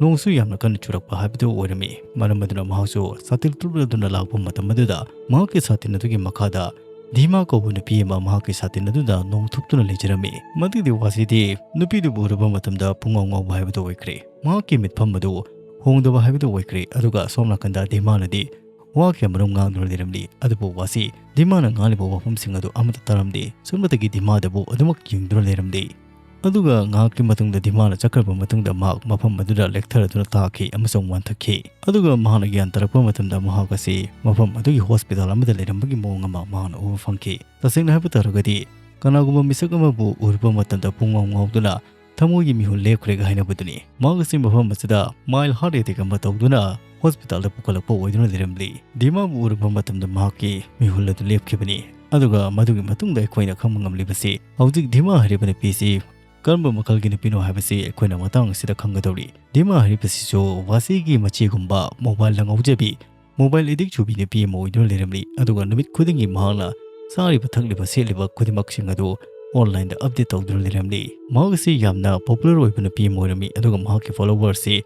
ꯅꯣꯡꯁꯨ ꯌꯥꯝꯅ ꯀꯟꯅ ꯆꯨꯔꯛꯄ ꯍꯥꯏꯕꯗꯨ ꯑꯣꯏꯔꯝꯃꯤ꯫ ꯃꯔꯝ ꯑꯗꯨꯅ ꯃꯍꯥꯛꯁꯨ ꯁꯥꯇꯤꯟ ꯇꯨꯞꯂꯗꯨꯅ ꯂꯥꯛꯄ ꯃꯇꯝ ꯑꯗꯨꯗ ꯃꯍꯥꯛꯀꯤ ꯁꯥꯇꯤꯟ ꯑꯗꯨꯒꯤ ꯃꯈꯥꯗ ꯙꯤꯃꯥ ꯀꯧꯕ ꯅꯨꯄꯤ ꯑꯃ ꯃꯍꯥꯛꯀꯤ ꯁꯥꯇꯤꯟ ꯑꯗꯨꯗ ꯅꯣꯡ ꯊꯨꯞꯇꯨꯅ ꯂꯩꯖꯔꯝꯃꯤ꯫ ꯃꯗꯨꯒꯤꯗꯤ ꯋꯥꯁꯤꯗꯤ ꯅꯨꯄꯤꯗꯨꯕꯨ ꯎꯔꯨꯕ ꯃꯇꯝꯗ ꯄꯨꯡꯉꯥꯎ ꯉꯥꯎꯕ ꯍꯥꯏꯕꯗꯨ ꯑꯣꯏꯈ꯭ꯔꯦ꯫ ꯃꯍꯥꯛꯀꯤ ꯃꯤꯠꯐꯝ ꯑꯗꯨ ꯍꯣꯡꯗꯕ ꯍꯥꯏꯕꯗꯨ ꯑꯣꯏꯈ꯭ꯔꯦ꯫ ꯑꯗꯨꯒ ꯁꯣꯝ ꯅꯥꯀꯟꯗ ꯙꯤꯃꯥꯅꯗꯤ ꯋꯥ ꯀꯌꯥꯃꯔꯨꯝ ꯉꯥꯡꯗꯨꯅ ꯂꯩꯔꯝꯂꯤ, ꯑꯗꯨꯕꯨ ꯋꯥꯁꯤ ꯙꯤꯃꯥꯅ ꯉꯥꯡꯂꯤꯕ ꯋꯥꯐꯝꯁꯤꯡ ꯑꯗꯨ ꯑꯃꯠꯇ ꯇꯥꯔꯝꯗꯦ꯫ ꯁꯣꯝꯗꯒꯤ ꯙꯤꯃꯥꯗꯕꯨ ꯑꯗꯨꯃꯛ ꯌꯦꯡꯗꯨꯅ ꯂꯩꯔꯝꯂꯤ꯫ ꯑꯗꯨꯒ ꯉꯥꯏꯍꯥꯛꯀꯤ ꯃꯇꯨꯡꯗ ꯙꯤꯃꯥꯅ ꯆꯠꯈ꯭ꯔꯕ ꯃꯇꯨꯡꯗ ꯃꯍꯥꯛ ꯃꯐꯝ ꯑꯗꯨꯗ ꯂꯦꯛꯊꯔꯗꯨꯅ ꯇꯥꯈꯤ ꯑꯃꯁꯨꯡ ꯋꯥꯟꯊꯈꯤ꯫ ꯑꯗꯨꯒ ꯃꯍꯥꯛꯅ ꯒ꯭ꯌꯥꯟ ꯇꯥꯔꯛꯄ ꯃꯇꯝꯗ ꯃꯍꯥꯛ ꯑꯁꯤ ꯃꯐꯝ ꯑꯗꯨꯒꯤ ꯍꯣꯁꯄꯤꯇꯥꯜ ꯑꯃꯗ ꯂꯩꯔꯝꯕꯒꯤ ꯃꯑꯣꯡ ꯑꯃ ꯃꯍꯥꯛꯅ ꯎꯕ ꯐꯪꯈꯤ꯫ ꯇꯁꯦꯡꯅ ꯍꯥꯏꯕ ꯇꯥꯔꯒꯗꯤ ꯀꯅꯥꯒꯨꯝꯕ ꯃꯤꯁꯛ ꯑꯃꯕꯨ ꯎꯔꯨꯕ ꯃꯇꯝꯗ ꯄꯨꯡꯉꯥꯎ ꯉꯥꯎꯗꯨꯅ ꯊꯃꯣꯏꯒꯤ ꯃꯤꯍꯨꯜ ꯂꯦꯞꯈ꯭ꯔꯦꯒ ꯍꯥꯏꯅꯕꯗꯨꯅꯤ꯫ ꯃꯍꯥꯛ ꯑꯁꯤ ꯃꯐꯝ ꯑꯁꯤꯗ ꯃꯥꯏꯜ ꯍꯥꯔꯠ ꯑꯦꯇꯦꯛ ꯑꯃ ꯇꯧꯗꯨꯅ ꯍꯣꯁꯄꯤꯇꯥꯜꯗ ꯄꯨꯈꯠꯂꯛꯄ ꯑꯣꯏꯗꯨꯅ ꯂꯩꯔꯝꯂꯤ꯫ ꯙꯤꯃꯥꯕꯨ ꯎꯔꯨꯕ ꯃꯇꯝꯗ ꯃꯍꯥꯛꯀꯤ ꯃꯤꯍꯨꯜ ꯑꯗꯨ ꯂꯦꯞꯈꯤꯕꯅꯤ꯫ ꯑꯗꯨꯒ ꯃꯗꯨꯒꯤ ꯃꯇꯨꯡꯗ ꯑꯩꯈꯣꯏꯅ ꯈꯪꯕ ꯉꯝꯂꯤꯕꯁꯤ ꯍꯧꯖꯤꯛ ꯙꯤꯃꯥ ꯍꯥꯏꯔꯤꯕ ꯅꯨꯄꯤꯁꯤ ꯀꯔꯝꯕ ꯃꯈꯜꯒꯤ ꯅꯨꯄꯤꯅꯣ ꯍꯥꯏꯕꯁꯤ ꯑꯩꯈꯣꯏꯅ ꯃꯇꯥꯡ ꯑꯁꯤꯗ ꯈꯪꯒꯗꯧꯔꯤ꯫ ꯙꯤꯃꯥ ꯍꯥꯏꯔꯤꯕꯁꯤꯁꯨ ꯋꯥꯁꯤꯒꯤ ꯃꯆꯦꯒꯨꯝꯕ ꯃꯣꯕꯥꯏꯜꯗ ꯉꯥꯎꯖꯕꯤ ꯃꯣꯕꯥꯏꯜ ꯑꯦꯗꯤꯛ ꯆꯨꯕꯤ ꯅꯨꯄꯤ ꯑꯃ ꯑꯣꯏꯗꯨꯅ ꯂꯩꯔꯝꯂꯤ꯫ ꯑꯗꯨꯒ ꯅꯨꯃꯤꯠ ꯈꯨꯗꯤꯡꯒꯤ ꯃꯍꯥꯛꯅ ꯆꯥꯔꯤꯕ ꯊꯛꯂꯤꯕ ꯁꯦꯠꯂꯤꯕ ꯈꯨꯗꯤꯡꯃꯛꯁꯤꯡ ꯑꯗꯨ ꯑꯣꯟꯂꯥꯏꯟꯗ ꯑꯞꯗꯦꯠ ꯇꯧꯗꯨꯅ ꯂꯩꯔꯝꯂꯤ꯫ ꯃꯍꯥꯛ ꯑꯁꯤ ꯌꯥꯝꯅ ꯄꯣꯄꯨꯂꯔ ꯑꯣꯏꯕ ꯅꯨꯄꯤ ꯑꯃ ꯑꯣꯏꯔꯝꯃꯤ꯫ ꯑꯗꯨꯒ ꯃꯍꯥꯛꯀꯤ ꯐꯣꯂꯣꯋꯔꯁꯤ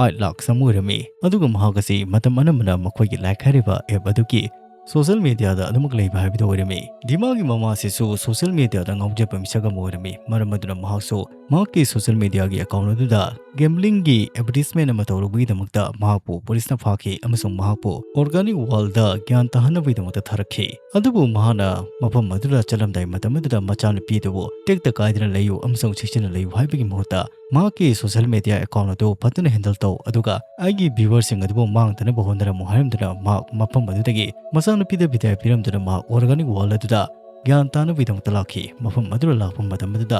ꯑꯥꯏꯠ ꯂꯥꯛ ꯆꯥꯝꯃ ꯑꯣꯏꯔꯝꯃꯤ꯫ ꯑꯗꯨꯒ ꯃꯍꯥꯛ ꯑꯁꯤ ꯃꯇꯝ ꯑꯅꯝꯕꯅ ꯃꯈꯣꯏꯒꯤ ꯂꯥꯏꯛ ꯍꯥꯏꯔꯤꯕ ꯑꯦꯞ ꯑꯗꯨꯒꯤ ꯁꯣꯁꯤꯌꯦꯜ ꯃꯦꯗꯤꯌꯥꯗ ꯑꯗꯨꯃꯛ ꯂꯩꯕ ꯍꯥꯏꯕꯗꯨ ꯑꯣꯏꯔꯝꯃꯤ꯫ ꯗꯤꯃꯥꯒꯤ ꯃꯃꯥ ꯑꯁꯤꯁꯨ ꯁꯣꯁꯤꯌꯦꯜ ꯃꯦꯗꯤꯌꯥꯗ ꯉꯥꯎꯖꯕ ꯃꯤꯁꯛ ꯑꯃ ꯑꯣꯏꯔꯝꯃꯤ꯫ ꯃꯔꯝ ꯑꯗꯨꯅ ꯃꯍꯥꯛꯁꯨ ꯃꯍꯥꯛꯀꯤ ꯁꯣꯁꯤꯌꯦꯜ ꯃꯦꯗꯤꯌꯥꯒꯤ ꯑꯦꯀꯥꯎꯟ ꯑꯗꯨꯗ ꯒꯦꯝꯕ꯭ꯂꯤꯡꯒꯤ ꯑꯦꯗꯚꯔꯇꯤꯁꯃꯦꯟ ꯑꯃ ꯇꯧꯔꯨꯕꯒꯤꯗꯃꯛꯇ ꯃꯍꯥꯛꯄꯨ ꯄꯨꯂꯤꯁꯅ ꯐꯥꯈꯤ ꯑꯃꯁꯨꯡ ꯃꯍꯥꯛꯄꯨ ꯑꯣꯔꯒꯥꯅꯤꯛ ꯋꯥꯔꯜꯗ ꯒ꯭ꯌꯥꯟ ꯇꯥꯍꯟꯅꯕꯒꯤꯗꯃꯛꯇ ꯊꯥꯔꯛꯈꯤ꯫ ꯑꯗꯨꯕꯨ ꯃꯍꯥꯛꯅ ꯃꯐꯝ ꯑꯗꯨꯗ ꯆꯠꯂꯝꯗꯥꯏ ꯃꯇꯝ ꯑꯗꯨꯗ ꯃꯆꯥꯅꯨꯄꯤ ꯑꯗꯨꯕꯨ ꯇꯦꯛꯇ ꯀꯥꯏꯗꯅ ꯂꯩꯌꯨ ꯑꯃꯁꯨꯡ ꯆꯦꯛꯁꯤꯟꯅ ꯂꯩꯌꯨ ꯍꯥꯏꯕꯒꯤ ꯃꯍꯨꯠꯇ ꯃꯍꯥꯛꯀꯤ ꯁꯣꯁꯤꯌꯦꯜ ꯃꯦꯗꯤꯌꯥ ꯑꯦꯀꯥꯎꯟ ꯑꯗꯨ ꯐꯖꯅ ꯍꯦꯟꯗꯜ ꯇꯧ, ꯑꯗꯨꯒ ꯑꯩꯒꯤ ꯚ꯭ꯌꯨꯋꯔꯁꯤꯡ ꯑꯗꯨꯕꯨ ꯃꯥꯡꯗꯅꯕ ꯍꯣꯠꯅꯔꯝꯃꯨ ꯍꯥꯏꯔꯝꯗꯨꯅ ꯃꯍꯥꯛ ꯃꯐꯝ ꯑꯗꯨꯗꯒꯤ ꯃꯆꯥꯅꯨꯄꯤꯗ ꯕꯤꯗꯥꯏ ꯄꯤꯔꯝꯗꯨꯅ ꯃꯍꯥꯛ ꯑꯣꯔꯒꯥꯅꯤꯛ ꯋꯥꯔꯜꯗ ꯑꯗꯨꯗ ꯒ꯭ꯌꯥꯟ ꯇꯥꯅꯕꯒꯤꯗꯃꯛꯇ ꯂꯥꯛꯈꯤ꯫ ꯃꯐꯝ ꯑꯗꯨꯗ ꯂꯥꯛꯄ ꯃꯇꯝ ꯑꯗꯨꯗ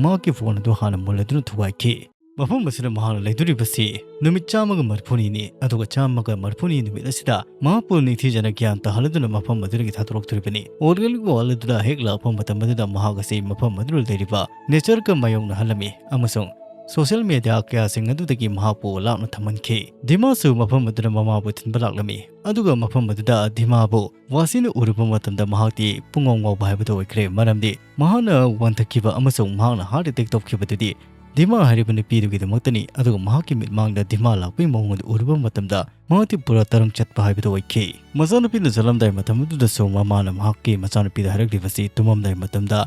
ꯃꯍꯥꯛꯀꯤ ꯐꯣꯟ ꯑꯗꯨ ꯍꯥꯟꯅ ꯃꯨꯜꯂꯗꯨꯅ ꯊꯨꯒꯥꯏꯈꯤ꯫ ꯃꯐꯝ ꯑꯁꯤꯗ ꯃꯍꯥꯛꯅ ꯂꯩꯗꯣꯔꯤꯕꯁꯤ ꯅꯨꯃꯤꯠ ꯆꯥꯝꯃꯒ ꯃꯔꯤꯐꯨꯅꯤꯅꯤ, ꯑꯗꯨꯒ ꯆꯥꯝꯃꯒ ꯃꯔꯤꯐꯨꯅꯤ ꯅꯨꯃꯤꯠ ꯑꯁꯤꯗ ꯃꯍꯥꯛꯄꯨ ꯅꯤꯡꯊꯤꯖꯅ ꯒ꯭ꯌꯥꯟ ꯇꯥꯍꯜꯂꯗꯨꯅ ꯃꯐꯝ ꯑꯗꯨꯗꯒꯤ ꯊꯥꯗꯣꯔꯛꯇꯣꯔꯤꯕꯅꯤ꯫ ꯑꯣꯔꯒꯥꯅꯤꯛ ꯋꯥꯔꯜꯗ ꯑꯗꯨꯗ ꯍꯦꯛ ꯂꯥꯛꯄ ꯃꯇꯝ ꯑꯗꯨꯗ ꯃꯍꯥꯛ ꯑꯁꯤ ꯃꯐꯝ ꯑꯗꯨꯗ ꯂꯩꯔꯤꯕ ꯅꯦꯆꯔꯒ ꯃꯥꯌꯣꯛꯅꯍꯜꯂꯝꯃꯤ ꯑꯃꯁꯨꯡ ꯁꯣꯁꯤꯌꯦꯜ ꯃꯦꯗꯤꯌꯥ ꯀꯌꯥꯁꯤꯡ ꯑꯗꯨꯗꯒꯤ ꯃꯍꯥꯛꯄꯨ ꯂꯥꯞꯅ ꯊꯝꯍꯟꯈꯤ꯫ ꯗꯤꯃꯥꯁꯨ ꯃꯐꯝ ꯑꯗꯨꯗ ꯃꯃꯥꯕꯨ ꯊꯤꯟꯕ ꯂꯥꯛꯂꯝꯃꯤ, ꯑꯗꯨꯒ ꯃꯐꯝ ꯑꯗꯨꯗ ꯗꯤꯃꯥꯕꯨ ꯋꯥꯁꯤꯅ ꯎꯔꯨꯕ ꯃꯇꯝꯗ ꯃꯍꯥꯛꯇꯤ ꯄꯨꯡꯉꯥꯎ ꯉꯥꯎꯕ ꯍꯥꯏꯕꯗꯨ ꯑꯣꯏꯈ꯭ꯔꯦ, ꯃꯔꯝꯗꯤ ꯃꯍꯥꯛꯅ ꯋꯥꯟꯊꯈꯤꯕ ꯑꯃꯁꯨꯡ ꯃꯍꯥꯛꯅ ꯍꯥꯔꯠ ꯑꯦꯇꯦꯛ ꯇꯧꯈꯤꯕꯗꯨꯗꯤ ꯗꯤꯃꯥ ꯍꯥꯏꯔꯤꯕ ꯅꯨꯄꯤꯗꯨꯒꯤꯗꯃꯛꯇꯅꯤ꯫ ꯑꯗꯨꯒ ꯃꯍꯥꯛꯀꯤ ꯃꯤꯠꯃꯥꯡꯗ ꯗꯤꯃꯥ ꯂꯥꯛꯄꯒꯤ ꯃꯑꯣꯡ ꯑꯗꯨ ꯎꯔꯨꯕ ꯃꯇꯝꯗ ꯃꯍꯥꯛꯇꯤ ꯄꯨꯔꯥ ꯇꯔꯪ ꯆꯠꯄ ꯍꯥꯏꯕꯗꯨ ꯑꯣꯏꯈꯤ꯫ ꯃꯆꯥꯅꯨꯄꯤꯅ ꯆꯠꯂꯝꯗꯥꯏ ꯃꯇꯝ ꯑꯗꯨꯗꯁꯨ ꯃꯃꯥꯅ ꯃꯍꯥꯛꯀꯤ ꯃꯆꯥꯅꯨꯄꯤꯗ ꯍꯥꯏꯔꯛꯂꯤꯕꯁꯤ ꯇꯨꯝꯃꯝꯗꯥꯏ ꯃꯇꯝꯗ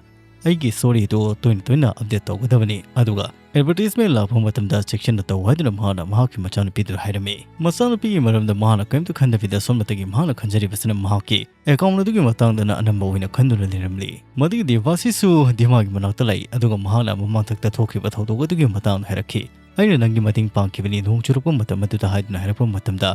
ꯑꯩꯒꯤ ꯁ꯭ꯇꯣꯔꯤꯗꯨ ꯇꯣꯏꯅ ꯇꯣꯏꯅ ꯑꯞꯗꯦꯠ ꯇꯧꯒꯗꯕꯅꯤ, ꯑꯗꯨꯒ ꯑꯦꯗꯚꯔꯇꯤꯁꯃꯦꯟ ꯂꯥꯛꯄ ꯃꯇꯝꯗ ꯆꯦꯛꯁꯤꯟꯅ ꯇꯧ ꯍꯥꯏꯗꯨꯅ ꯃꯍꯥꯛꯅ ꯃꯍꯥꯛꯀꯤ ꯃꯆꯥꯅꯨꯄꯤꯗꯨꯗ ꯍꯥꯏꯔꯝꯃꯤ꯫ ꯃꯆꯥꯅꯨꯄꯤꯒꯤ ꯃꯔꯝꯗ ꯃꯍꯥꯛꯅ ꯀꯔꯤꯝꯇ ꯈꯟꯗꯕꯤꯗ ꯑꯁꯣꯝꯗꯒꯤ ꯃꯍꯥꯛꯅ ꯈꯟꯖꯔꯤꯕꯁꯤꯅ ꯃꯍꯥꯛꯀꯤ ꯑꯦꯀꯥꯎꯟ ꯑꯗꯨꯒꯤ ꯃꯇꯥꯡꯗꯅ ꯑꯅꯝꯕ ꯑꯣꯏꯅ ꯈꯟꯗꯨꯅ ꯂꯩꯔꯝꯂꯤ꯫ ꯃꯗꯨꯒꯤ ꯗꯤꯚꯥꯁꯤꯁꯨ ꯗꯤꯃꯥꯒꯤ ꯃꯅꯥꯛꯇ ꯂꯩ, ꯑꯗꯨꯒ ꯃꯍꯥꯛꯅ ꯃꯃꯥꯡꯊꯛꯇ ꯊꯣꯛꯈꯤꯕ ꯊꯧꯗꯣꯛ ꯑꯗꯨꯒꯤ ꯃꯇꯥꯡꯗ ꯍꯥꯏꯔꯛꯈꯤ꯫ ꯑꯩꯅ ꯅꯪꯒꯤ ꯃꯇꯦꯡ ꯄꯥꯡꯈꯤꯕꯅꯤ ꯅꯣꯡ ꯆꯨꯔꯛꯄ ꯃꯇꯝ ꯑꯗꯨꯗ ꯍꯥꯏꯗꯨꯅ ꯍꯥꯏꯔꯛꯄ ꯃꯇꯝꯗ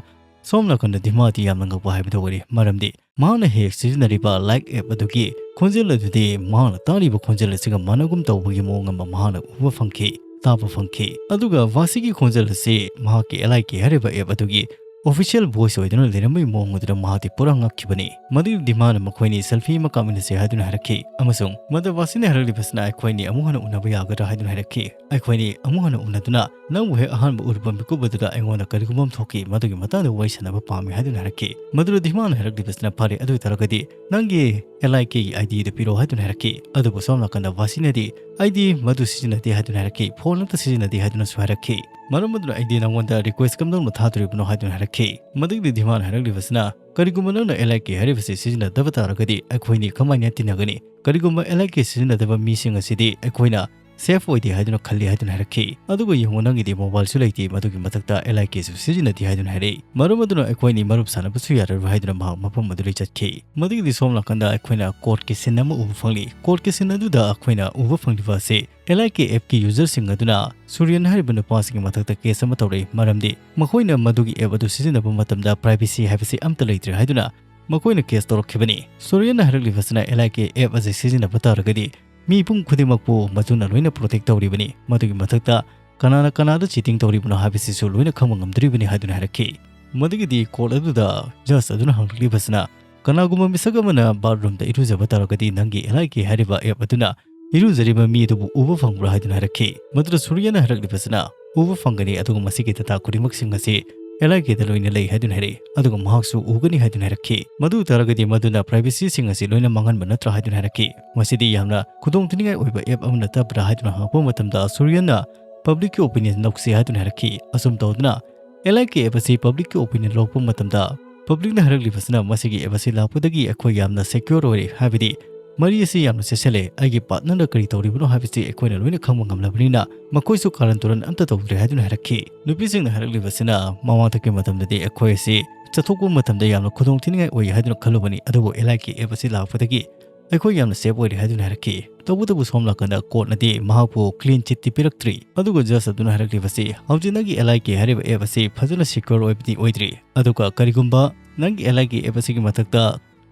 ꯁꯣꯝ ꯅꯥꯀꯟꯗ ꯗꯤꯃꯥꯗꯤ ꯌꯥꯝꯅ ꯉꯛꯄ ꯍꯥꯏꯕꯗꯨ ꯑꯣꯏꯔꯦ, ꯃꯔꯝꯗꯤ ꯃꯍꯥꯛꯅ ꯍꯦꯛ ꯁꯤꯖꯤꯟꯅꯔꯤꯕ ꯂꯥꯏꯛ ꯑꯦꯞ ꯑꯗꯨꯒꯤ ꯈꯣꯟꯖꯦꯜ ꯑꯗꯨꯗꯤ ꯃꯍꯥꯛꯅ ꯇꯥꯔꯤꯕ ꯈꯣꯟꯖꯦꯜ ꯑꯁꯤꯒ ꯃꯥꯟꯅꯒꯨꯝ ꯇꯧꯕꯒꯤ ꯃꯑꯣꯡ ꯑꯃ ꯃꯍꯥꯛꯅ ꯎꯕ ꯐꯪꯈꯤ, ꯇꯥꯕ ꯐꯪꯈꯤ꯫ ꯑꯗꯨꯒ ꯚꯥꯁꯤꯒꯤ ꯈꯣꯟꯖꯦꯜ ꯑꯁꯤ ꯃꯍꯥꯛꯀꯤ ꯑꯦꯜ ꯑꯥꯏ ꯀꯦ ꯍꯥꯏꯔꯤꯕ ꯑꯦꯞ ꯑꯗꯨꯒꯤ ꯑꯣꯐꯤꯁꯤꯌꯦꯜ ꯚꯣꯏꯁ ꯑꯣꯏꯗꯨꯅ ꯂꯩꯔꯝꯕꯒꯤ ꯃꯑꯣꯡ ꯑꯗꯨꯗ ꯃꯍꯥꯛꯇꯤ ꯄꯨꯔꯥ ꯉꯛꯈꯤꯕꯅꯤ꯫ ꯃꯗꯨꯒꯤꯗꯤ ꯃꯥꯅ ꯃꯈꯣꯏꯅꯤ ꯁꯦꯜꯐꯤ ꯑꯃ ꯀꯥꯞꯃꯤꯟꯅꯁꯦ ꯍꯥꯏꯗꯨꯅ ꯍꯥꯏꯔꯛꯈꯤ, ꯑꯃꯁꯨꯡ ꯃꯗ ꯚꯥꯁꯤꯅ ꯍꯥꯏꯔꯛꯂꯤꯕꯁꯤꯅ, "ꯑꯩꯈꯣꯏꯅꯤ ꯑꯃꯨꯛ ꯍꯟꯅ ꯎꯅꯕ ꯌꯥꯒꯗ꯭ꯔꯥ?" ꯍꯥꯏꯗꯨꯅ ꯍꯥꯏꯔꯛꯈꯤ꯫ "ꯑꯩꯈꯣꯏꯅꯤ ꯑꯃꯨꯛ ꯍꯟꯅ ꯎꯅꯗꯨꯅ ꯅꯪꯕꯨ ꯍꯦꯛ ꯑꯍꯥꯟꯕ ꯎꯔꯨꯕ ꯃꯤꯀꯨꯞ ꯑꯗꯨꯗ ꯑꯩꯉꯣꯟꯗ ꯀꯔꯤꯒꯨꯝꯕ ꯑꯃ ꯊꯣꯛꯈꯤ, ꯃꯗꯨꯒꯤ ꯃꯇꯥꯡꯗ ꯋꯥꯔꯤ ꯁꯥꯟꯅꯕ ꯄꯥꯝꯃꯤ" ꯍꯥꯏꯗꯨꯅ ꯍꯥꯏꯔꯛꯈꯤ꯫ ꯃꯗꯨꯗꯗꯤ ꯃꯥꯅ ꯍꯥꯏꯔꯛꯂꯤꯕꯁꯤꯅ, "ꯐꯔꯦ, ꯑꯗꯨ ꯑꯣꯏꯇꯥꯔꯒꯗꯤ ꯅꯪꯒꯤ ꯑꯦꯜ ꯑꯥꯏ ꯀꯦꯒꯤ ꯑꯥꯏ ꯗꯤꯗꯨ ꯄꯤꯔꯛꯑꯣ" ꯍꯥꯏꯗꯨꯅ ꯍꯥꯏꯔꯛꯈꯤ꯫ ꯑꯗꯨꯕꯨ ꯁꯣꯝ ꯅꯥꯀꯟꯗ ꯚꯥꯁꯤꯅꯗꯤ, "ꯑꯩꯗꯤ ꯃꯗꯨ ꯁꯤꯖꯤꯟꯅꯗꯦ" ꯍꯥꯏꯗꯨꯅ ꯍꯥꯏꯔꯛꯈꯤ꯫ "ꯐꯣꯟ ꯑꯃꯠꯇ ꯁꯤꯖꯤꯟꯅꯗꯦ" ꯍꯥꯏꯗꯨꯅꯁꯨ ꯍꯥꯏꯔꯛꯈꯤ꯫ "ꯃꯔꯝ ꯑꯗꯨꯅ ꯑꯩꯗꯤ ꯅꯪꯉꯣꯟꯗ ꯔꯤꯀ꯭ꯋꯦꯁ ꯀꯝꯗꯧꯅ ꯊꯥꯗꯣꯔꯤꯕꯅꯣ?" ꯍꯥꯏꯗꯨꯅ ꯍꯥꯏꯔꯛꯈꯤ꯫ ꯃꯗꯨꯒꯤꯗꯤ ꯙꯤꯃꯥꯟ ꯍꯥꯏꯔꯛꯂꯤꯕꯁꯤꯅ, "ꯀꯔꯤꯒꯨꯝꯕ ꯅꯪꯅ ꯑꯦꯜ ꯑꯥꯏ ꯀꯦ ꯍꯥꯏꯔꯤꯕꯁꯤ ꯁꯤꯖꯤꯟꯅꯗꯕ ꯇꯥꯔꯒꯗꯤ ꯑꯩꯈꯣꯏꯅꯤ ꯀꯃꯥꯏꯅ ꯇꯤꯟꯅꯒꯅꯤ? ꯀꯔꯤꯒꯨꯝꯕ ꯑꯦꯜ ꯑꯥꯏ ꯀꯦ ꯁꯤꯖꯤꯟꯅꯗꯕ ꯃꯤꯁꯤꯡ ꯑꯁꯤꯗꯤ ꯑꯩꯈꯣꯏꯅ ꯁꯦꯐ ꯑꯣꯏꯗꯦ ꯍꯥꯏꯗꯨꯅ ꯈꯜꯂꯤ" ꯍꯥꯏꯗꯨꯅ ꯍꯥꯏꯔꯛꯈꯤ꯫ "ꯑꯗꯨꯒ ꯌꯦꯡꯉꯨ, ꯅꯪꯒꯤꯗꯤ ꯃꯣꯕꯥꯏꯜꯁꯨ ꯂꯩꯇꯦ, ꯃꯗꯨꯒꯤ ꯃꯊꯛꯇ ꯑꯦꯜ ꯑꯥꯏ ꯀꯦꯁꯨ ꯁꯤꯖꯤꯟꯅꯗꯦ" ꯍꯥꯏꯗꯨꯅ ꯍꯥꯏꯔꯛꯏ꯫ "ꯃꯔꯝ ꯑꯗꯨꯅ ꯑꯩꯈꯣꯏꯅꯤ ꯃꯔꯨꯞ ꯁꯥꯟꯅꯕꯁꯨ ꯌꯥꯔꯔꯣꯏ" ꯍꯥꯏꯗꯨꯅ ꯃꯍꯥꯛ ꯃꯐꯝ ꯑꯗꯨꯗꯒꯤ ꯆꯠꯈꯤ꯫ ꯃꯗꯨꯒꯤꯗꯤ ꯁꯣꯝ ꯅꯥꯀꯟꯗ ꯑꯩꯈꯣꯏꯅ ꯀꯣꯔꯠꯀꯤ ꯁꯤꯟ ꯑꯃ ꯎꯕ ꯐꯪꯂꯤ꯫ ꯀꯣꯔꯠꯀꯤ ꯁꯤꯟ ꯑꯗꯨꯗ ꯑꯩꯈꯣꯏꯅ ꯎꯕ ꯐꯪꯂꯤꯕ ꯑꯁꯤ, ꯑꯦꯜ ꯑꯥꯏ ꯀꯦ ꯑꯦꯞꯀꯤ ꯌꯨꯖꯔꯁꯤꯡ ꯑꯗꯨꯅ ꯁꯨꯔꯤꯌꯟ ꯍꯥꯏꯔꯤꯕ ꯅꯨꯄꯥꯁꯤꯒꯤ ꯃꯊꯛꯇ ꯀꯦꯁ ꯑꯃ ꯇꯧꯔꯛꯏ, ꯃꯔꯝꯗꯤ ꯃꯈꯣꯏꯅ ꯃꯗꯨꯒꯤ ꯑꯦꯞ ꯑꯗꯨ ꯁꯤꯖꯤꯟꯅꯕ ꯃꯇꯝꯗ ꯄ꯭ꯔꯥꯏꯚꯦꯁꯤ ꯍꯥꯏꯕꯁꯤ ꯑꯝꯇ ꯂꯩꯇ꯭ꯔꯦ ꯍꯥꯏꯗꯨꯅ ꯃꯈꯣꯏꯅ ꯀꯦꯁ ꯇꯧꯔꯛꯈꯤꯕꯅꯤ꯫ ꯁꯨꯔꯤꯌꯟꯅ ꯍꯥꯏꯔꯛꯂꯤꯕꯁꯤꯅ, "ꯑꯦꯜ ꯑꯥꯏ ꯀꯦ ꯑꯦꯞ ꯑꯁꯤ ꯁꯤꯖꯤꯟꯅꯕ ꯇꯥꯔꯒꯗꯤ ꯃꯤꯄꯨꯝ ꯈꯨꯗꯤꯡꯃꯛꯄꯨ ꯃꯗꯨꯅ ꯂꯣꯏꯅ ꯄ꯭ꯔꯣꯇꯦꯛ ꯇꯧꯔꯤꯕꯅꯤ꯫ ꯃꯗꯨꯒꯤ ꯃꯊꯛꯇ ꯀꯅꯥꯅ ꯀꯅꯥꯗ ꯆꯤꯇꯤꯡ ꯇꯧꯔꯤꯕꯅꯣ ꯍꯥꯏꯕꯁꯤꯁꯨ ꯂꯣꯏꯅ ꯈꯪꯕ ꯉꯝꯗꯣꯔꯤꯕꯅꯤ" ꯍꯥꯏꯗꯨꯅ ꯍꯥꯏꯔꯛꯈꯤ꯫ ꯃꯗꯨꯒꯤꯗꯤ ꯀꯣꯔꯠ ꯑꯗꯨꯗ ꯖꯖ ꯑꯗꯨꯅ ꯍꯪꯂꯛꯂꯤꯕꯁꯤꯅ, "ꯀꯅꯥꯒꯨꯝꯕ ꯃꯤꯁꯛ ꯑꯃꯅ ꯕꯥꯠꯔꯨꯝꯗ ꯏꯔꯨꯖꯕ ꯇꯥꯔꯒꯗꯤ ꯅꯪꯒꯤ ꯑꯦꯜ ꯑꯥꯏ ꯀꯦ ꯍꯥꯏꯔꯤꯕ ꯑꯦꯞ ꯑꯗꯨꯅ ꯏꯔꯨꯖꯔꯤꯕ ꯃꯤ ꯑꯗꯨꯕꯨ ꯎꯕ ꯐꯪꯕ꯭ꯔꯥ?" ꯍꯥꯏꯗꯨꯅ ꯍꯥꯏꯔꯛꯈꯤ꯫ ꯃꯗꯨꯗ ꯁꯨꯔꯤꯌꯟꯅ ꯍꯥꯏꯔꯛꯂꯤꯕꯁꯤꯅ, "ꯎꯕ ꯐꯪꯒꯅꯤ, ꯑꯗꯨꯒ ꯃꯁꯤꯒꯤ ꯗꯇꯥ ꯈꯨꯗꯤꯡꯃꯛꯁꯤꯡ ꯑꯁꯤ ꯑꯦꯜ ꯑꯥꯏ ꯀꯦꯗ ꯂꯣꯏꯅ ꯂꯩ" ꯍꯥꯏꯗꯨꯅ ꯍꯥꯏꯔꯛꯏ, "ꯑꯗꯨꯒ ꯃꯍꯥꯛꯁꯨ ꯎꯒꯅꯤ" ꯍꯥꯏꯗꯨꯅ ꯍꯥꯏꯔꯛꯈꯤ꯫ "ꯃꯗꯨ ꯑꯣꯏ ꯇꯥꯔꯒꯗꯤ ꯃꯗꯨꯅ ꯄ꯭ꯔꯥꯏꯚꯦꯁꯤꯁꯤꯡ ꯑꯁꯤ ꯂꯣꯏꯅ ꯃꯥꯡꯍꯟꯕ ꯅꯠꯇ꯭ꯔꯥ?" ꯍꯥꯏꯗꯨꯅ ꯍꯥꯏꯔꯛꯈꯤ꯫ "ꯃꯁꯤꯗꯤ ꯌꯥꯝꯅ ꯈꯨꯗꯣꯡꯊꯤꯅꯤꯡꯉꯥꯏ ꯑꯣꯏꯕ ꯑꯦꯞ ꯑꯃ ꯅꯠꯇꯕ꯭ꯔꯥ?" ꯍꯥꯏꯗꯨꯅ ꯍꯪꯂꯛꯄ ꯃꯇꯝꯗ ꯁꯨꯔꯤꯌꯟꯅ ꯄꯕ꯭ꯂꯤꯛꯀꯤ ꯑꯣꯄꯤꯅꯤꯌꯟ ꯂꯧꯁꯤ ꯍꯥꯏꯗꯨꯅ ꯍꯥꯏꯔꯛꯈꯤ꯫ ꯑꯁꯨꯝ ꯇꯧꯗꯨꯅ ꯑꯦꯜ ꯑꯥꯏ ꯀꯦ ꯑꯦꯞ ꯑꯁꯤ ꯄꯕ꯭ꯂꯤꯛꯀꯤ ꯑꯣꯄꯤꯅꯤꯌꯟ ꯂꯧꯔꯛꯄ ꯃꯇꯝꯗ ꯄꯕ꯭ꯂꯤꯛꯅ ꯍꯥꯏꯔꯛꯂꯤꯕꯁꯤꯅ, "ꯃꯁꯤꯒꯤ ꯑꯦꯞ ꯑꯁꯤ ꯂꯥꯛꯄꯗꯒꯤ ꯑꯩꯈꯣꯏ ꯌꯥꯝꯅ ꯁꯦꯀ꯭ꯌꯣꯔ ꯑꯣꯏꯔꯦ, ꯍꯥꯏꯕꯗꯤ ꯃꯔꯤ ꯑꯁꯤ ꯌꯥꯝꯅ ꯆꯦꯠꯁꯤꯜꯂꯦ, ꯑꯩꯒꯤ ꯄꯥꯔꯠꯅꯔꯅ ꯀꯔꯤ ꯇꯧꯔꯤꯕꯅꯣ ꯍꯥꯏꯕꯁꯤ ꯑꯩꯈꯣꯏꯅ ꯂꯣꯏꯅ ꯈꯪꯕ ꯉꯝꯂꯕꯅꯤꯅ ꯃꯈꯣꯏꯁꯨ ꯀꯥꯔꯟ ꯇꯨꯔꯟ ꯑꯝꯇ ꯇꯧꯗ꯭ꯔꯦ" ꯍꯥꯏꯗꯨꯅ ꯍꯥꯏꯔꯛꯈꯤ꯫ ꯅꯨꯄꯤꯁꯤꯡꯅ ꯍꯥꯏꯔꯛꯂꯤꯕꯁꯤꯅ, "ꯃꯃꯥꯡꯊꯛꯀꯤ ꯃꯇꯝꯗꯗꯤ ꯑꯩꯈꯣꯏ ꯑꯁꯤ ꯆꯠꯊꯣꯛꯄ ꯃꯇꯝꯗ ꯌꯥꯝꯅ ꯈꯨꯗꯣꯡꯊꯤꯅꯤꯡꯉꯥꯏ ꯑꯣꯏ ꯍꯥꯏꯗꯨꯅ ꯈꯜꯂꯨꯕꯅꯤ, ꯑꯗꯨꯕꯨ ꯑꯦꯜ ꯑꯥꯏ ꯀꯦ ꯑꯦꯞ ꯑꯁꯤ ꯂꯥꯛꯄꯗꯒꯤ ꯑꯩꯈꯣꯏ ꯌꯥꯝꯅ ꯁꯦꯐ ꯑꯣꯏꯔꯦ" ꯍꯥꯏꯗꯨꯅ ꯍꯥꯏꯔꯛꯈꯤ꯫ ꯇꯧꯕꯇꯕꯨ ꯁꯣꯝ ꯅꯥꯀꯟꯗ ꯀꯣꯔꯠꯅꯗꯤ ꯃꯍꯥꯛꯄꯨ ꯀ꯭ꯂꯤꯟ ꯆꯤꯠꯇꯤ ꯄꯤꯔꯛꯇ꯭ꯔꯤ꯫ ꯑꯗꯨꯒ ꯖꯖ ꯑꯗꯨꯅ ꯍꯥꯏꯔꯛꯂꯤꯕꯁꯤ, "ꯍꯧꯖꯤꯛ ꯅꯪꯒꯤ ꯑꯦꯜ ꯑꯥꯏ ꯀꯦ ꯍꯥꯏꯔꯤꯕ ꯑꯦꯞ ꯑꯁꯤ ꯐꯖꯅ ꯁꯦꯀ꯭ꯌꯣꯔ ꯑꯣꯏꯕꯗꯤ ꯑꯣꯏꯗ꯭ꯔꯤ, ꯑꯗꯨꯒ ꯀꯔꯤꯒꯨꯝꯕ ꯅꯪꯒꯤ ꯑꯦꯜ ꯑꯥꯏ ꯀꯦ ꯑꯦꯞ ꯑꯁꯤꯒꯤ ꯃꯊꯛꯇ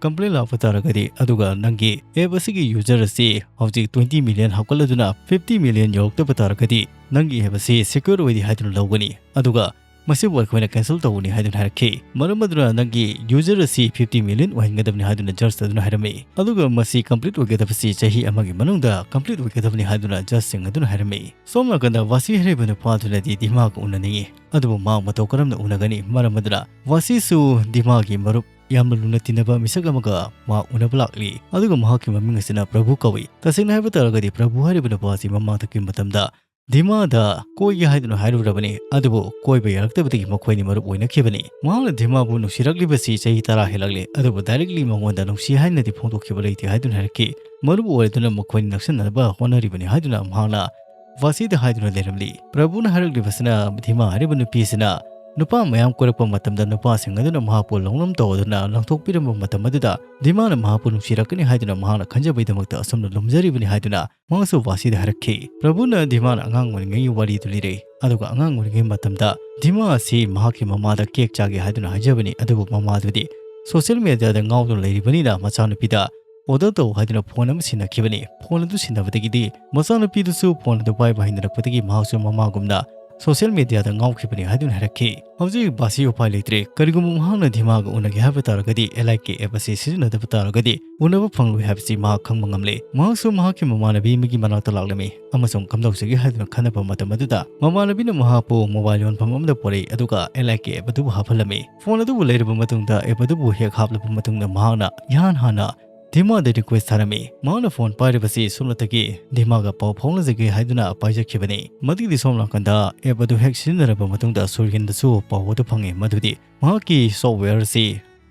ꯀꯝꯄ꯭ꯂꯦꯟ ꯂꯥꯛꯄ ꯇꯥꯔꯒꯗꯤ, ꯑꯗꯨꯒ ꯅꯪꯒꯤ ꯑꯦꯞ ꯑꯁꯤꯒꯤ ꯌꯨꯖꯔ ꯑꯁꯤ ꯍꯧꯖꯤꯛ ꯇ꯭ꯋꯦꯟꯇꯤ ꯃꯤꯂꯤꯌꯟ ꯍꯥꯞꯀꯠꯂꯗꯨꯅ ꯐꯤꯐꯇꯤ ꯃꯤꯂꯤꯌꯟ ꯌꯧꯔꯛꯇꯕ ꯇꯥꯔꯒꯗꯤ, ꯅꯪꯒꯤ ꯑꯦꯞ ꯑꯁꯤ ꯁꯦꯀ꯭ꯌꯣꯔ ꯑꯣꯏꯔꯤ ꯍꯥꯏꯗꯨꯅ ꯂꯧꯒꯅꯤ, ꯑꯗꯨꯒ ꯃꯁꯤꯕꯨ ꯑꯩꯈꯣꯏꯅ cancel ꯇꯧꯒꯅꯤ" ꯍꯥꯏꯗꯨꯅ ꯍꯥꯏꯔꯛꯈꯤ꯫ ꯃꯔꯝ ꯑꯗꯨꯅ ꯅꯪꯒꯤ user ꯑꯁꯤ fifty million ꯑꯣꯏꯍꯟꯒꯗꯕꯅꯤ ꯍꯥꯏꯗꯨꯅ judge ꯑꯗꯨꯅ ꯍꯥꯏꯔꯝꯃꯤ꯫ ꯑꯗꯨꯒ ꯃꯁꯤ complete ꯑꯣꯏꯒꯗꯕꯁꯤ ꯆꯍꯤ ꯑꯃꯒꯤ ꯃꯅꯨꯡꯗ complete ꯑꯣꯏꯒꯗꯕꯅꯤ ꯍꯥꯏꯗꯨꯅ judgeꯁꯤꯡ ꯑꯗꯨꯅ ꯍꯥꯏꯔꯝꯃꯤ꯫ ꯁꯣꯝ ꯅꯥꯀꯟꯗ ꯋꯥꯁꯤ ꯍꯥꯏꯔꯤꯕ ꯅꯨꯄꯥ ꯑꯗꯨꯅꯗꯤ ꯗꯤꯃꯥꯒ ꯎꯅꯅꯤꯡꯏ, ꯑꯗꯨꯕꯨ ꯃꯥ ꯃꯇꯧ ꯀꯔꯝꯅ ꯎꯅꯒꯅꯤ? ꯃꯔꯝ ꯑꯗꯨꯅ ꯋꯥꯁꯤꯁꯨ ꯗꯤꯃꯥꯒꯤ ꯃꯔꯨꯞ ꯌꯥꯝꯅ ꯂꯨꯅ ꯇꯤꯟꯅꯕ ꯃꯤꯁꯛ ꯑꯃꯒ ꯃꯥ ꯎꯅꯕ ꯂꯥꯛꯂꯤ, ꯑꯗꯨꯒ ꯃꯍꯥꯛꯀꯤ ꯃꯃꯤꯡ ꯑꯁꯤꯅ ꯄ꯭ꯔꯚꯨ ꯀꯧꯏ꯫ ꯇꯁꯦꯡꯅ ꯍꯥꯏꯕ ꯇꯥꯔꯒꯗꯤ ꯄ꯭ꯔꯚꯨ ꯍꯥꯏꯔꯤꯕ ꯅꯨꯄꯥ ꯑꯁꯤ ꯃꯃꯥꯡꯗꯒꯤ ꯃꯇꯝꯗ ꯗꯤꯃꯥꯗ ꯀꯣꯏꯒꯦ ꯍꯥꯏꯗꯨꯅ ꯍꯥꯏꯔꯨꯔꯕꯅꯤ, ꯑꯗꯨꯕꯨ ꯀꯣꯏꯕ ꯌꯥꯔꯛꯇꯕꯗꯒꯤ ꯃꯈꯣꯏꯅꯤ ꯃꯔꯨꯞ ꯑꯣꯏꯅꯈꯤꯕꯅꯤ꯫ ꯃꯍꯥꯛꯅ ꯗꯤꯃꯥꯕꯨ ꯅꯨꯡꯁꯤꯔꯛꯂꯤꯕꯁꯤ ꯆꯍꯤ ꯇꯔꯥ ꯍꯦꯜꯂꯛꯂꯦ, ꯑꯗꯨꯕꯨ directly ꯃꯉꯣꯟꯗ ꯅꯨꯡꯁꯤ ꯍꯥꯏꯅꯗꯤ ꯐꯣꯡꯗꯣꯛꯈꯤꯕ ꯂꯩꯇꯦ ꯍꯥꯏꯗꯨꯅ ꯍꯥꯏꯔꯛꯈꯤ꯫ ꯃꯔꯨꯞ ꯑꯣꯏꯔꯗꯨꯅ ꯃꯈꯣꯏꯅꯤ ꯅꯛꯁꯤꯟꯅꯅꯕ ꯍꯣꯠꯅꯔꯤꯕꯅꯤ ꯍꯥꯏꯗꯨꯅ ꯃꯍꯥꯛꯅ ꯋꯥꯁꯤꯗ ꯍꯥꯏꯗꯨꯅ ꯂꯩꯔꯝꯂꯤ꯫ ꯄ꯭ꯔꯚꯨꯅ ꯍꯥꯏꯔꯛꯂꯤꯕꯁꯤꯅ ꯗꯤꯃꯥ ꯍꯥꯏꯔꯤꯕ ꯅꯨꯄꯤꯁꯤꯅ ꯅꯨꯄꯥ ꯃꯌꯥꯝ ꯀꯣꯏꯔꯛꯄ ꯃꯇꯝꯗ ꯅꯨꯄꯥꯁꯤꯡ ꯑꯗꯨꯅ ꯃꯍꯥꯛꯄꯨ ꯂꯧꯅꯝ ꯇꯧꯗꯨꯅ ꯂꯪꯊꯣꯛꯄꯤꯔꯝꯕ ꯃꯇꯝ ꯑꯗꯨꯗ ꯗꯤꯃꯥꯅ ꯃꯍꯥꯛꯄꯨ ꯅꯨꯡꯁꯤꯔꯛꯀꯅꯤ ꯍꯥꯏꯗꯨꯅ ꯃꯍꯥꯛꯅ ꯈꯟꯖꯕꯒꯤꯗꯃꯛꯇ ꯑꯁꯨꯝꯅ ꯂꯨꯝꯖꯔꯤꯕꯅꯤ ꯍꯥꯏꯗꯨꯅ ꯃꯍꯥꯛꯁꯨ ꯋꯥꯁꯤꯗ ꯍꯥꯏꯔꯛꯈꯤ꯫ ꯄ꯭ꯔꯚꯨꯅ ꯗꯤꯃꯥꯅ ꯑꯉꯥꯡ ꯑꯣꯏꯔꯤꯉꯩꯒꯤ ꯋꯥꯔꯤꯗꯨ ꯂꯤꯔꯦ, ꯑꯗꯨꯒ ꯑꯉꯥꯡ ꯑꯣꯏꯔꯤꯉꯩ ꯃꯇꯝꯗ ꯗꯤꯃꯥ ꯑꯁꯤ ꯃꯍꯥꯛꯀꯤ ꯃꯃꯥꯗ cake ꯆꯥꯒꯦ ꯍꯥꯏꯗꯨꯅ ꯍꯥꯏꯖꯕꯅꯤ, ꯑꯗꯨꯕꯨ ꯃꯃꯥꯗꯨꯗꯤ social mediaꯗ ꯉꯥꯎꯗꯨꯅ ꯂꯩꯔꯤꯕꯅꯤꯅ ꯃꯆꯥꯅꯨꯄꯤꯗ order ꯇꯧ ꯍꯥꯏꯗꯨꯅ phone ꯑꯃ ꯁꯤꯟꯅꯈꯤꯕꯅꯤ꯫ Phone ꯑꯗꯨ ꯁꯤꯟꯅꯕꯗꯒꯤꯗꯤ ꯃꯆꯥꯅꯨꯄꯤꯗꯨꯁꯨ phone ꯑꯗꯨ ꯄꯥꯏꯕ ꯍꯩꯅꯔꯛꯄꯗꯒꯤ ꯃꯍꯥꯛꯁꯨ ꯃꯃꯥꯒꯨꯝꯅ social mediaꯗ ꯉꯥꯎꯈꯤꯕꯅꯤ ꯍꯥꯏꯗꯨꯅ ꯍꯥꯏꯔꯛꯈꯤ꯫ ꯍꯧꯖꯤꯛ ꯕꯥꯁꯤ ꯎꯄꯥꯏ ꯂꯩꯇ꯭ꯔꯦ꯫ ꯀꯔꯤꯒꯨꯝꯕ ꯃꯍꯥꯛꯅ ꯗꯤꯃꯥꯒ ꯎꯅꯒꯦ ꯍꯥꯏꯕ ꯇꯥꯔꯒꯗꯤ L I K app ꯑꯁꯤ ꯁꯤꯖꯤꯟꯅꯗꯕ ꯇꯥꯔꯒꯗꯤ ꯎꯅꯕ ꯐꯪꯂꯣꯏ ꯍꯥꯏꯕꯁꯤ ꯃꯍꯥꯛ ꯈꯪꯕ ꯉꯝꯂꯦ꯫ ꯃꯍꯥꯛꯁꯨ ꯃꯍꯥꯛꯀꯤ ꯃꯃꯥꯟꯅꯕꯤ ꯑꯃꯒꯤ ꯃꯅꯥꯛꯇ ꯂꯥꯛꯂꯝꯃꯤ ꯑꯃꯁꯨꯡ ꯀꯝꯗꯧꯁꯤꯒꯦ ꯍꯥꯏꯗꯨꯅ ꯈꯟꯅꯕ ꯃꯇꯝ ꯑꯗꯨꯗ ꯃꯃꯥꯟꯅꯕꯤꯅ ꯃꯍꯥꯛꯄꯨ mobile ꯌꯣꯟꯐꯝ ꯑꯃꯗ ꯄꯨꯔꯛꯏ, ꯑꯗꯨꯒ L I K app ꯑꯗꯨꯕꯨ ꯍꯥꯞꯍꯜꯂꯝꯃꯤ꯫ Phone ꯑꯗꯨꯕꯨ ꯂꯩꯔꯕ ꯃꯇꯨꯡꯗ, app ꯑꯗꯨꯕꯨ ꯍꯦꯛ ꯍꯥꯞꯂꯕ ꯃꯇꯨꯡꯗ, ꯃꯍꯥꯛꯅ ꯏꯍꯥꯟ ꯍꯥꯟꯅ ꯗꯤꯃꯥꯗ request ꯊꯥꯔꯝꯃꯤ꯫ ꯃꯍꯥꯛꯅ phone ꯄꯥꯏꯔꯤꯕꯁꯤ ꯁꯣꯝꯂꯛꯇꯒꯤ ꯗꯤꯃꯥꯒ ꯄꯥꯎ ꯐꯥꯎꯅꯖꯒꯦ ꯍꯥꯏꯗꯨꯅ ꯄꯥꯏꯖꯈꯤꯕꯅꯤ꯫ ꯃꯗꯨꯒꯤꯗꯤ ꯁꯣꯝ ꯅꯥꯀꯟꯗ app ꯑꯗꯨ ꯍꯦꯛ ꯁꯤꯖꯤꯟꯅꯔꯕ ꯃꯇꯨꯡꯗ ꯁꯨꯔꯒꯤꯟꯗꯁꯨ ꯄꯥꯎ ꯑꯗꯨ ꯐꯪꯉꯤ, ꯃꯗꯨꯗꯤ ꯃꯍꯥꯛꯀꯤ software ꯑꯁꯤ,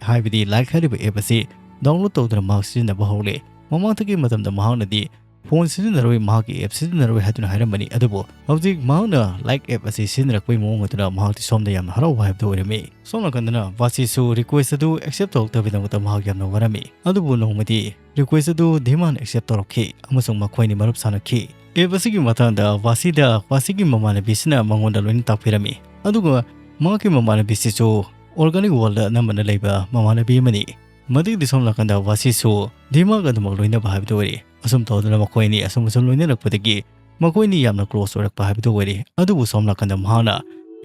ꯍꯥꯏꯕꯗꯤ Like ꯍꯥꯏꯔꯤꯕ app ꯑꯁꯤ download ꯇꯧꯗꯨꯅ ꯃꯍꯥꯛ ꯁꯤꯖꯤꯟꯅꯕ ꯍꯧꯔꯦ꯫ ꯃꯃꯥꯡꯊꯛꯀꯤ ꯃꯇꯝꯗ ꯃꯍꯥꯛꯅꯗꯤ phone ꯁꯤꯖꯤꯟꯅꯔꯣꯏ, ꯃꯍꯥꯛꯀꯤ app ꯁꯤꯖꯤꯟꯅꯔꯣꯏ ꯍꯥꯏꯗꯨꯅ ꯍꯥꯏꯔꯝꯕꯅꯤ, ꯑꯗꯨꯕꯨ ꯍꯧꯖꯤꯛ ꯃꯍꯥꯛꯅ Like app ꯑꯁꯤ ꯁꯤꯖꯤꯟꯅꯔꯛꯄꯒꯤ ꯃꯑꯣꯡ ꯑꯗꯨꯅ ꯃꯍꯥꯛꯇꯤ ꯁꯣꯝꯗ ꯌꯥꯝꯅ ꯍꯔꯥꯎꯕ ꯍꯥꯏꯕꯗꯨ ꯑꯣꯏꯔꯝꯃꯤ꯫ ꯁꯣꯝ ꯅꯥꯀꯟꯗꯅ ꯋꯥꯁꯤꯁꯨ request ꯑꯗꯨ accept ꯇꯧꯔꯛꯇꯕꯒꯤꯗꯃꯛꯇ ꯃꯍꯥꯛ ꯌꯥꯝꯅ ꯋꯥꯔꯝꯃꯤ꯫ ꯑꯗꯨꯕꯨ ꯅꯣꯡꯃꯗꯤ request ꯑꯗꯨ ꯗꯤꯃꯥꯟ accept ꯇꯧꯔꯛꯈꯤ ꯑꯃꯁꯨꯡ ꯃꯈꯣꯏꯅꯤ ꯃꯔꯨꯞ ꯁꯥꯟꯅꯈꯤ꯫ App ꯑꯁꯤꯒꯤ ꯃꯇꯥꯡꯗ ꯋꯥꯁꯤꯗ ꯋꯥꯁꯤꯒꯤ ꯃꯃꯥꯟꯅꯕꯤꯁꯤꯅ ꯃꯉꯣꯟꯗ ꯂꯣꯏꯅ ꯇꯥꯛꯄꯤꯔꯝꯃꯤ꯫ ꯑꯗꯨꯒ ꯃꯍꯥꯛꯀꯤ ꯃꯃꯥꯟꯅꯕꯤꯁꯤꯁꯨ organic world ꯑꯅꯝꯕꯅ ꯂꯩꯕ ꯃꯃꯥꯟꯅꯕꯤ ꯑꯃꯅꯤ꯫ ꯃꯗꯨꯒꯤꯗꯤ ꯁꯣꯝ ꯅꯥꯀꯟꯗ ꯋꯥꯁꯤꯁꯨ ꯗꯤꯃꯥꯒ ꯑꯗꯨꯃꯛ ꯂꯣꯏꯅꯕ ꯍꯥꯏꯕꯗꯨ ꯑꯣꯏꯔꯦ꯫ ꯑꯁꯨꯝ ꯇꯧꯗꯨꯅ ꯃꯈꯣꯏ ꯑꯅꯤ ꯑꯁꯨꯝ ꯑꯁꯨꯝ ꯂꯣꯏꯅꯔꯛꯄꯗꯒꯤ ꯃꯈꯣꯏ ꯑꯅꯤ ꯌꯥꯝꯅ close ꯑꯣꯏꯔꯛꯄ ꯍꯥꯏꯕꯗꯨ ꯑꯣꯏꯔꯦ꯫ ꯑꯗꯨꯕꯨ ꯁꯣꯝ ꯅꯥꯀꯟꯗ ꯃꯍꯥꯛꯅ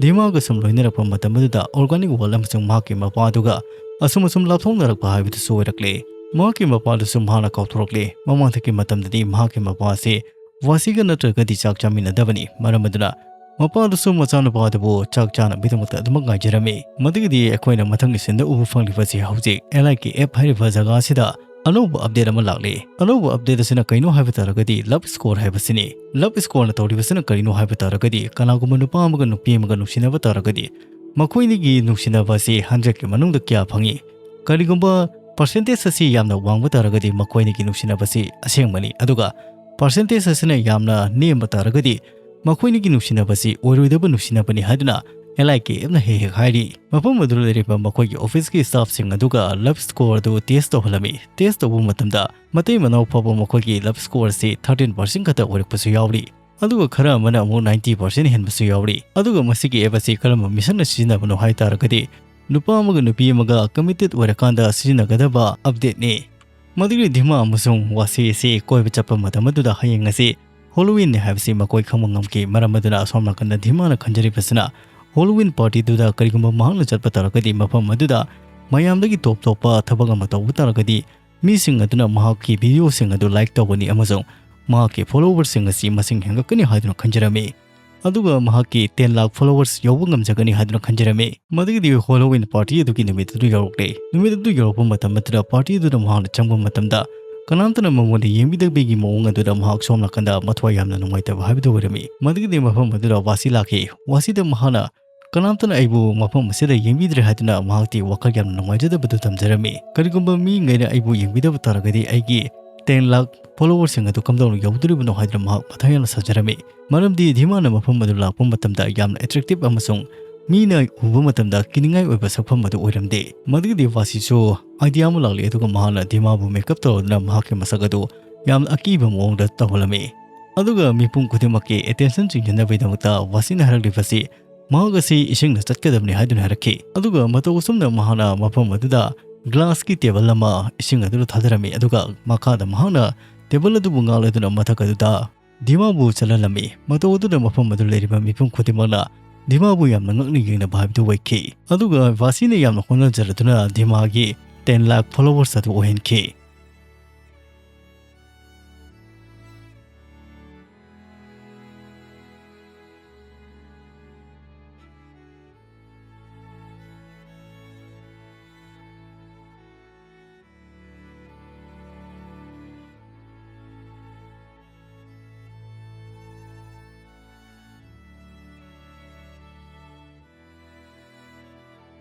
ꯙꯤꯃꯥꯒ ꯁꯨꯝ ꯂꯣꯏꯅꯔꯛꯄ ꯃꯇꯝ ꯑꯗꯨꯗ organic world ꯑꯃꯁꯨꯡ ꯃꯍꯥꯛꯀꯤ ꯃꯄꯥ ꯑꯗꯨꯒ ꯑꯁꯨꯝ ꯑꯁꯨꯝ ꯂꯥꯞꯊꯣꯛꯅꯔꯛꯄ ꯍꯥꯏꯕꯗꯨꯁꯨ ꯑꯣꯏꯔꯛꯂꯦ꯫ ꯃꯍꯥꯛꯀꯤ ꯃꯄꯥꯗꯨꯁꯨ ꯃꯍꯥꯛꯅ ꯀꯥꯎꯊꯣꯔꯛꯂꯦ꯫ ꯃꯃꯥꯡꯊꯛꯀꯤ ꯃꯇꯝꯗꯗꯤ ꯃꯍꯥꯛꯀꯤ ꯃꯄꯥ ꯑꯁꯤ ꯋꯥꯁꯤꯒ ꯅꯠꯇ꯭ꯔꯒꯗꯤ ꯆꯥꯛ ꯆꯥꯃꯤꯟꯅꯗꯕꯅꯤ꯫ ꯃꯔꯝ ꯑꯗꯨꯅ ꯃꯄꯥ ꯑꯗꯨꯁꯨ ꯃꯆꯥꯅꯨꯄꯥ ꯑꯗꯨꯕꯨ ꯆꯥꯛ ꯆꯥꯅꯕꯒꯤꯗꯃꯛꯇ ꯑꯗꯨꯃꯛ ꯉꯥꯏꯖꯔꯝꯃꯤ꯫ ꯃꯗꯨꯒꯤꯗꯤ ꯑꯩꯈꯣꯏꯅ ꯃꯊꯪꯒꯤ ꯁꯤꯟꯗ ꯎꯕ ꯐꯪꯂꯤꯕꯁꯤ ꯍꯧꯖꯤꯛ L I K F ꯍꯥꯏꯔꯤꯕ ꯖꯒꯥ ꯑꯁꯤꯗ ꯑꯅꯧꯕ update ꯑꯃ ꯂꯥꯛꯂꯤ꯫ ꯑꯅꯧꯕ update ꯑꯁꯤꯅ ꯀꯩꯅꯣ ꯍꯥꯏꯕ ꯇꯥꯔꯒꯗꯤ love score ꯍꯥꯏꯕꯁꯤꯅꯤ꯫ Love scoreꯅ ꯇꯧꯔꯤꯕꯁꯤꯅ ꯀꯔꯤꯅꯣ ꯍꯥꯏꯕ ꯇꯥꯔꯒꯗꯤ ꯀꯅꯥꯒꯨꯝꯕ ꯅꯨꯄꯥ ꯑꯃꯒ ꯅꯨꯄꯤ ꯑꯃꯒ ꯅꯨꯡꯁꯤꯅꯕ ꯇꯥꯔꯒꯗꯤ ꯃꯈꯣꯏꯅꯤꯒꯤ ꯅꯨꯡꯁꯤꯅꯕ ꯑꯁꯤ hundredꯀꯤ ꯃꯅꯨꯡꯗ ꯀꯌꯥ ꯐꯪꯏ? ꯀꯔꯤꯒꯨꯝꯕ percentage ꯑꯁꯤ ꯌꯥꯝꯅ ꯋꯥꯡꯕ ꯇꯥꯔꯒꯗꯤ ꯃꯈꯣꯏꯅꯤꯒꯤ ꯅꯨꯡꯁꯤꯅꯕꯁꯤ ꯑꯁꯦꯡꯕꯅꯤ, ꯑꯗꯨꯒ percentage ꯑꯁꯤꯅ ꯌꯥꯝꯅ ꯅꯦꯝꯕ ꯇꯥꯔꯒꯗꯤ ꯃꯈꯣꯏꯅꯤꯒꯤ ꯅꯨꯡꯁꯤꯅꯕꯁꯤ ꯑꯣꯏꯔꯣꯏꯗꯕ ꯅꯨꯡꯁꯤꯅꯕꯅꯤ ꯍꯥꯏꯗꯨꯅ L I K Fꯅ ꯍꯦꯛ ꯍꯦꯛ ꯍꯥꯏꯔꯤ꯫ ꯃꯐꯝ ꯑꯗꯨꯗ ꯂꯩꯔꯤꯕ ꯃꯈꯣꯏꯒꯤ officeꯀꯤ staffꯁꯤꯡ ꯑꯗꯨꯒ love score ꯑꯗꯨ test ꯇꯧꯍꯜꯂꯝꯃꯤ꯫ Test ꯇꯧꯕ ꯃꯇꯝꯗ ꯃꯇꯩ ꯃꯅꯥꯎ ꯐꯥꯎꯕ ꯃꯈꯣꯏꯒꯤ love score ꯑꯁꯤ thirteen percent ꯈꯛꯇ ꯑꯣꯏꯔꯛꯄꯁꯨ ꯌꯥꯎꯔꯤ꯫ ꯑꯗꯨꯒ ꯈꯔ ꯑꯃꯅ ꯑꯃꯨꯛ ninety percent ꯍꯦꯟꯕꯁꯨ ꯌꯥꯎꯔꯤ꯫ ꯑꯗꯨꯒ ꯃꯁꯤꯒꯤ app ꯑꯁꯤ ꯀꯔꯝꯕ ꯃꯤꯁꯛꯅ ꯁꯤꯖꯤꯟꯅꯕꯅꯣ ꯍꯥꯏ ꯇꯥꯔꯒꯗꯤ ꯅꯨꯄꯥ ꯑꯃꯒ ꯅꯨꯄꯤ ꯑꯃꯒ committed ꯑꯣꯏꯔꯀꯥꯟꯗ ꯁꯤꯖꯤꯟꯅꯒꯗꯕ updateꯅꯤ꯫ ꯃꯗꯨꯒꯤ ꯙꯤꯃꯥ ꯑꯃꯁꯨꯡ ꯋꯥꯁꯤ ꯑꯁꯤ ꯀꯣꯏꯕ ꯆꯠꯄ ꯃꯇꯝ ꯑꯗꯨꯗ ꯍꯌꯦꯡ ꯑꯁꯤ Halloweenꯅꯤ ꯍꯥꯏꯕꯁꯤ ꯃꯈꯣꯏ ꯈꯪꯕ ꯉꯝꯈꯤ꯫ ꯃꯔꯝ ꯑꯗꯨꯅ ꯑꯁꯣꯝ ꯅꯥꯀꯟꯗ ꯙꯤꯃꯥꯅ ꯈꯟꯖꯔꯤꯕꯁꯤꯅ Halloween partyꯗꯨꯗ ꯀꯔꯤꯒꯨꯝꯕ ꯃꯍꯥꯛꯅ ꯆꯠꯄ ꯇꯥꯔꯒꯗꯤ ꯃꯐꯝ ꯑꯗꯨꯗ ꯃꯌꯥꯝꯗꯒꯤ top ꯇꯣꯞꯄ ꯊꯕꯛ ꯑꯃ ꯇꯧꯕ ꯇꯥꯔꯒꯗꯤ ꯃꯤꯁꯤꯡ ꯑꯗꯨꯅ ꯃꯍꯥꯛꯀꯤ videoꯁꯤꯡ ꯑꯗꯨ like ꯇꯧꯒꯅꯤ ꯑꯃꯁꯨꯡ ꯃꯍꯥꯛꯀꯤ followerꯁꯤꯡ ꯑꯁꯤ ꯃꯁꯤꯡ ꯍꯦꯟꯒꯠꯀꯅꯤ ꯍꯥꯏꯗꯨꯅ ꯈꯟꯖꯔꯝꯃꯤ꯫ ꯑꯗꯨꯒ ꯃꯍꯥꯛꯀꯤ ten lakh followers ꯌꯧꯕ ꯉꯝꯖꯒꯅꯤ ꯍꯥꯏꯗꯨꯅ ꯈꯟꯖꯔꯝꯃꯤ꯫ ꯃꯗꯨꯒꯤꯗꯤ Halloween party ꯑꯗꯨꯒꯤ ꯅꯨꯃꯤꯠ ꯑꯗꯨ ꯌꯧꯔꯛꯂꯦ꯫ ꯅꯨꯃꯤꯠ ꯑꯗꯨ ꯌꯧꯔꯛꯄ ꯃꯇꯝ ꯑꯗꯨꯗ party ꯑꯗꯨꯗ ꯃꯍꯥꯛꯅ ꯆꯪꯕ ꯃꯇꯝꯗ ꯀꯅꯥꯝꯇꯅ ꯃꯉꯣꯟꯗ ꯌꯦꯡꯕꯤꯗꯕꯒꯤ ꯃꯑꯣꯡ ꯑꯗꯨꯗ ꯃꯍꯥꯛ ꯁꯣꯝ ꯅꯥꯀꯟꯗ ꯃꯊ꯭ꯋꯥꯏ ꯌꯥꯝꯅ ꯅꯨꯡꯉꯥꯏꯇꯕ ꯍꯥꯏꯕꯗꯨ ꯑꯣꯏꯔꯝꯃꯤ꯫ ꯃꯗꯨꯒꯤꯗꯤ ꯃꯐꯝ ꯑꯗꯨꯗ ꯋꯥꯁꯤ ꯂꯥꯛꯈꯤ꯫ ꯋꯥꯁꯤꯗ ꯃꯍꯥꯛꯅ ꯀꯅꯥꯝꯇꯅ ꯑꯩꯕꯨ ꯃꯐꯝ ꯑꯁꯤꯗ ꯌꯦꯡꯕꯤꯗ꯭ꯔꯦ ꯍꯥꯏꯗꯨꯅ ꯃꯍꯥꯛꯇꯤ ꯋꯥꯈꯜ ꯌꯥꯝꯅ ꯅꯨꯡꯉꯥꯏꯖꯗꯕꯗꯨ ꯊꯝꯖꯔꯝꯃꯤ꯫ ꯀꯔꯤꯒꯨꯝꯕ ꯃꯤꯉꯩꯅ ꯑꯩꯕꯨ ꯌꯦꯡꯕꯤꯗꯕ ꯇꯥꯔꯒꯗꯤ ꯑꯩꯒꯤ ten lakh followerꯁꯤꯡ ꯑꯗꯨ ꯀꯝꯗꯧꯅ ꯌꯧꯗꯣꯔꯤꯕꯅꯣ ꯍꯥꯏꯗꯨꯅ ꯃꯍꯥꯛ ꯃꯊꯥ ꯌꯥꯝꯅ ꯁꯥꯖꯔꯝꯃꯤ꯫ ꯃꯔꯝꯗꯤ ꯙꯤꯃꯥꯅ ꯃꯐꯝ ꯑꯗꯨ ꯂꯥꯛꯄ ꯃꯇꯝꯗ ꯌꯥꯝꯅ attractive ꯑꯃꯁꯨꯡ ꯃꯤꯅ ꯎꯕ ꯃꯇꯝꯗ ꯀꯤꯅꯤꯡꯉꯥꯏ ꯑꯣꯏꯕ ꯁꯛꯐꯝ ꯑꯗꯨ ꯑꯣꯏꯔꯝꯗꯦ꯫ ꯃꯗꯨꯒꯤꯗꯤ ꯋꯥꯁꯤꯁꯨ idea ꯑꯃ ꯂꯥꯛꯂꯤ, ꯑꯗꯨꯒ ꯃꯍꯥꯛꯅ ꯙꯤꯃꯥꯕꯨ makeup ꯇꯧꯔꯗꯨꯅ ꯃꯍꯥꯛꯀꯤ ꯃꯁꯛ ꯑꯗꯨ ꯌꯥꯝꯅ ꯑꯀꯤꯕ ꯃꯑꯣꯡꯗ ꯇꯧꯍꯜꯂꯝꯃꯤ꯫ ꯑꯗꯨꯒ ꯃꯤꯄꯨꯝ ꯈꯨꯗꯤꯡꯃꯛꯀꯤ attention ꯆꯤꯡꯁꯤꯟꯅꯕꯒꯤꯗꯃꯛꯇ ꯋꯥꯁꯤꯅ ꯍꯥꯏꯔꯛꯂꯤꯕꯁꯤ ꯃꯍꯥꯛ ꯑꯁꯤ ꯏꯁꯤꯡꯗ ꯆꯠꯀꯗꯕꯅꯤ ꯍꯥꯏꯗꯨꯅ ꯍꯥꯏꯔꯛꯈꯤ꯫ ꯑꯗꯨꯒ ꯃꯇꯧ ꯑꯁꯨꯝꯅ ꯃꯍꯥꯛꯅ ꯃꯐꯝ ꯑꯗꯨꯗ glassꯀꯤ table ꯑꯃ ꯏꯁꯤꯡ ꯑꯗꯨꯗ ꯊꯥꯗꯔꯝꯃꯤ, ꯑꯗꯨꯒ ꯃꯈꯥꯗ ꯃꯍꯥꯛꯅ table ꯑꯗꯨꯕꯨ ꯉꯥꯛꯂꯗꯨꯅ ꯃꯊꯛ ꯑꯗꯨꯗ ꯙꯤꯃꯥꯕꯨ ꯆꯠꯍꯜꯂꯝꯃꯤ꯫ ꯃꯇꯧ ꯑꯗꯨꯅ ꯃꯐꯝ ꯑꯗꯨ ꯂꯩꯔꯤꯕ ꯃꯤꯄꯨꯝ ꯈꯨꯗꯤꯡꯃꯛꯅ ꯙꯤꯃꯥꯕꯨ ꯌꯥꯝꯅ ꯉꯛꯅ ꯌꯦꯡꯅꯕ ꯍꯥꯏꯕꯗꯨ ꯑꯣꯏꯈꯤ꯫ ꯑꯗꯨꯒ ꯚꯥꯁꯤꯅ ꯌꯥꯝꯅ ꯍꯣꯠꯅꯖꯔꯗꯨꯅ ꯙꯤꯃꯥꯒꯤ ten lakh followers ꯑꯗꯨ ꯑꯣꯏꯍꯟꯈꯤ꯫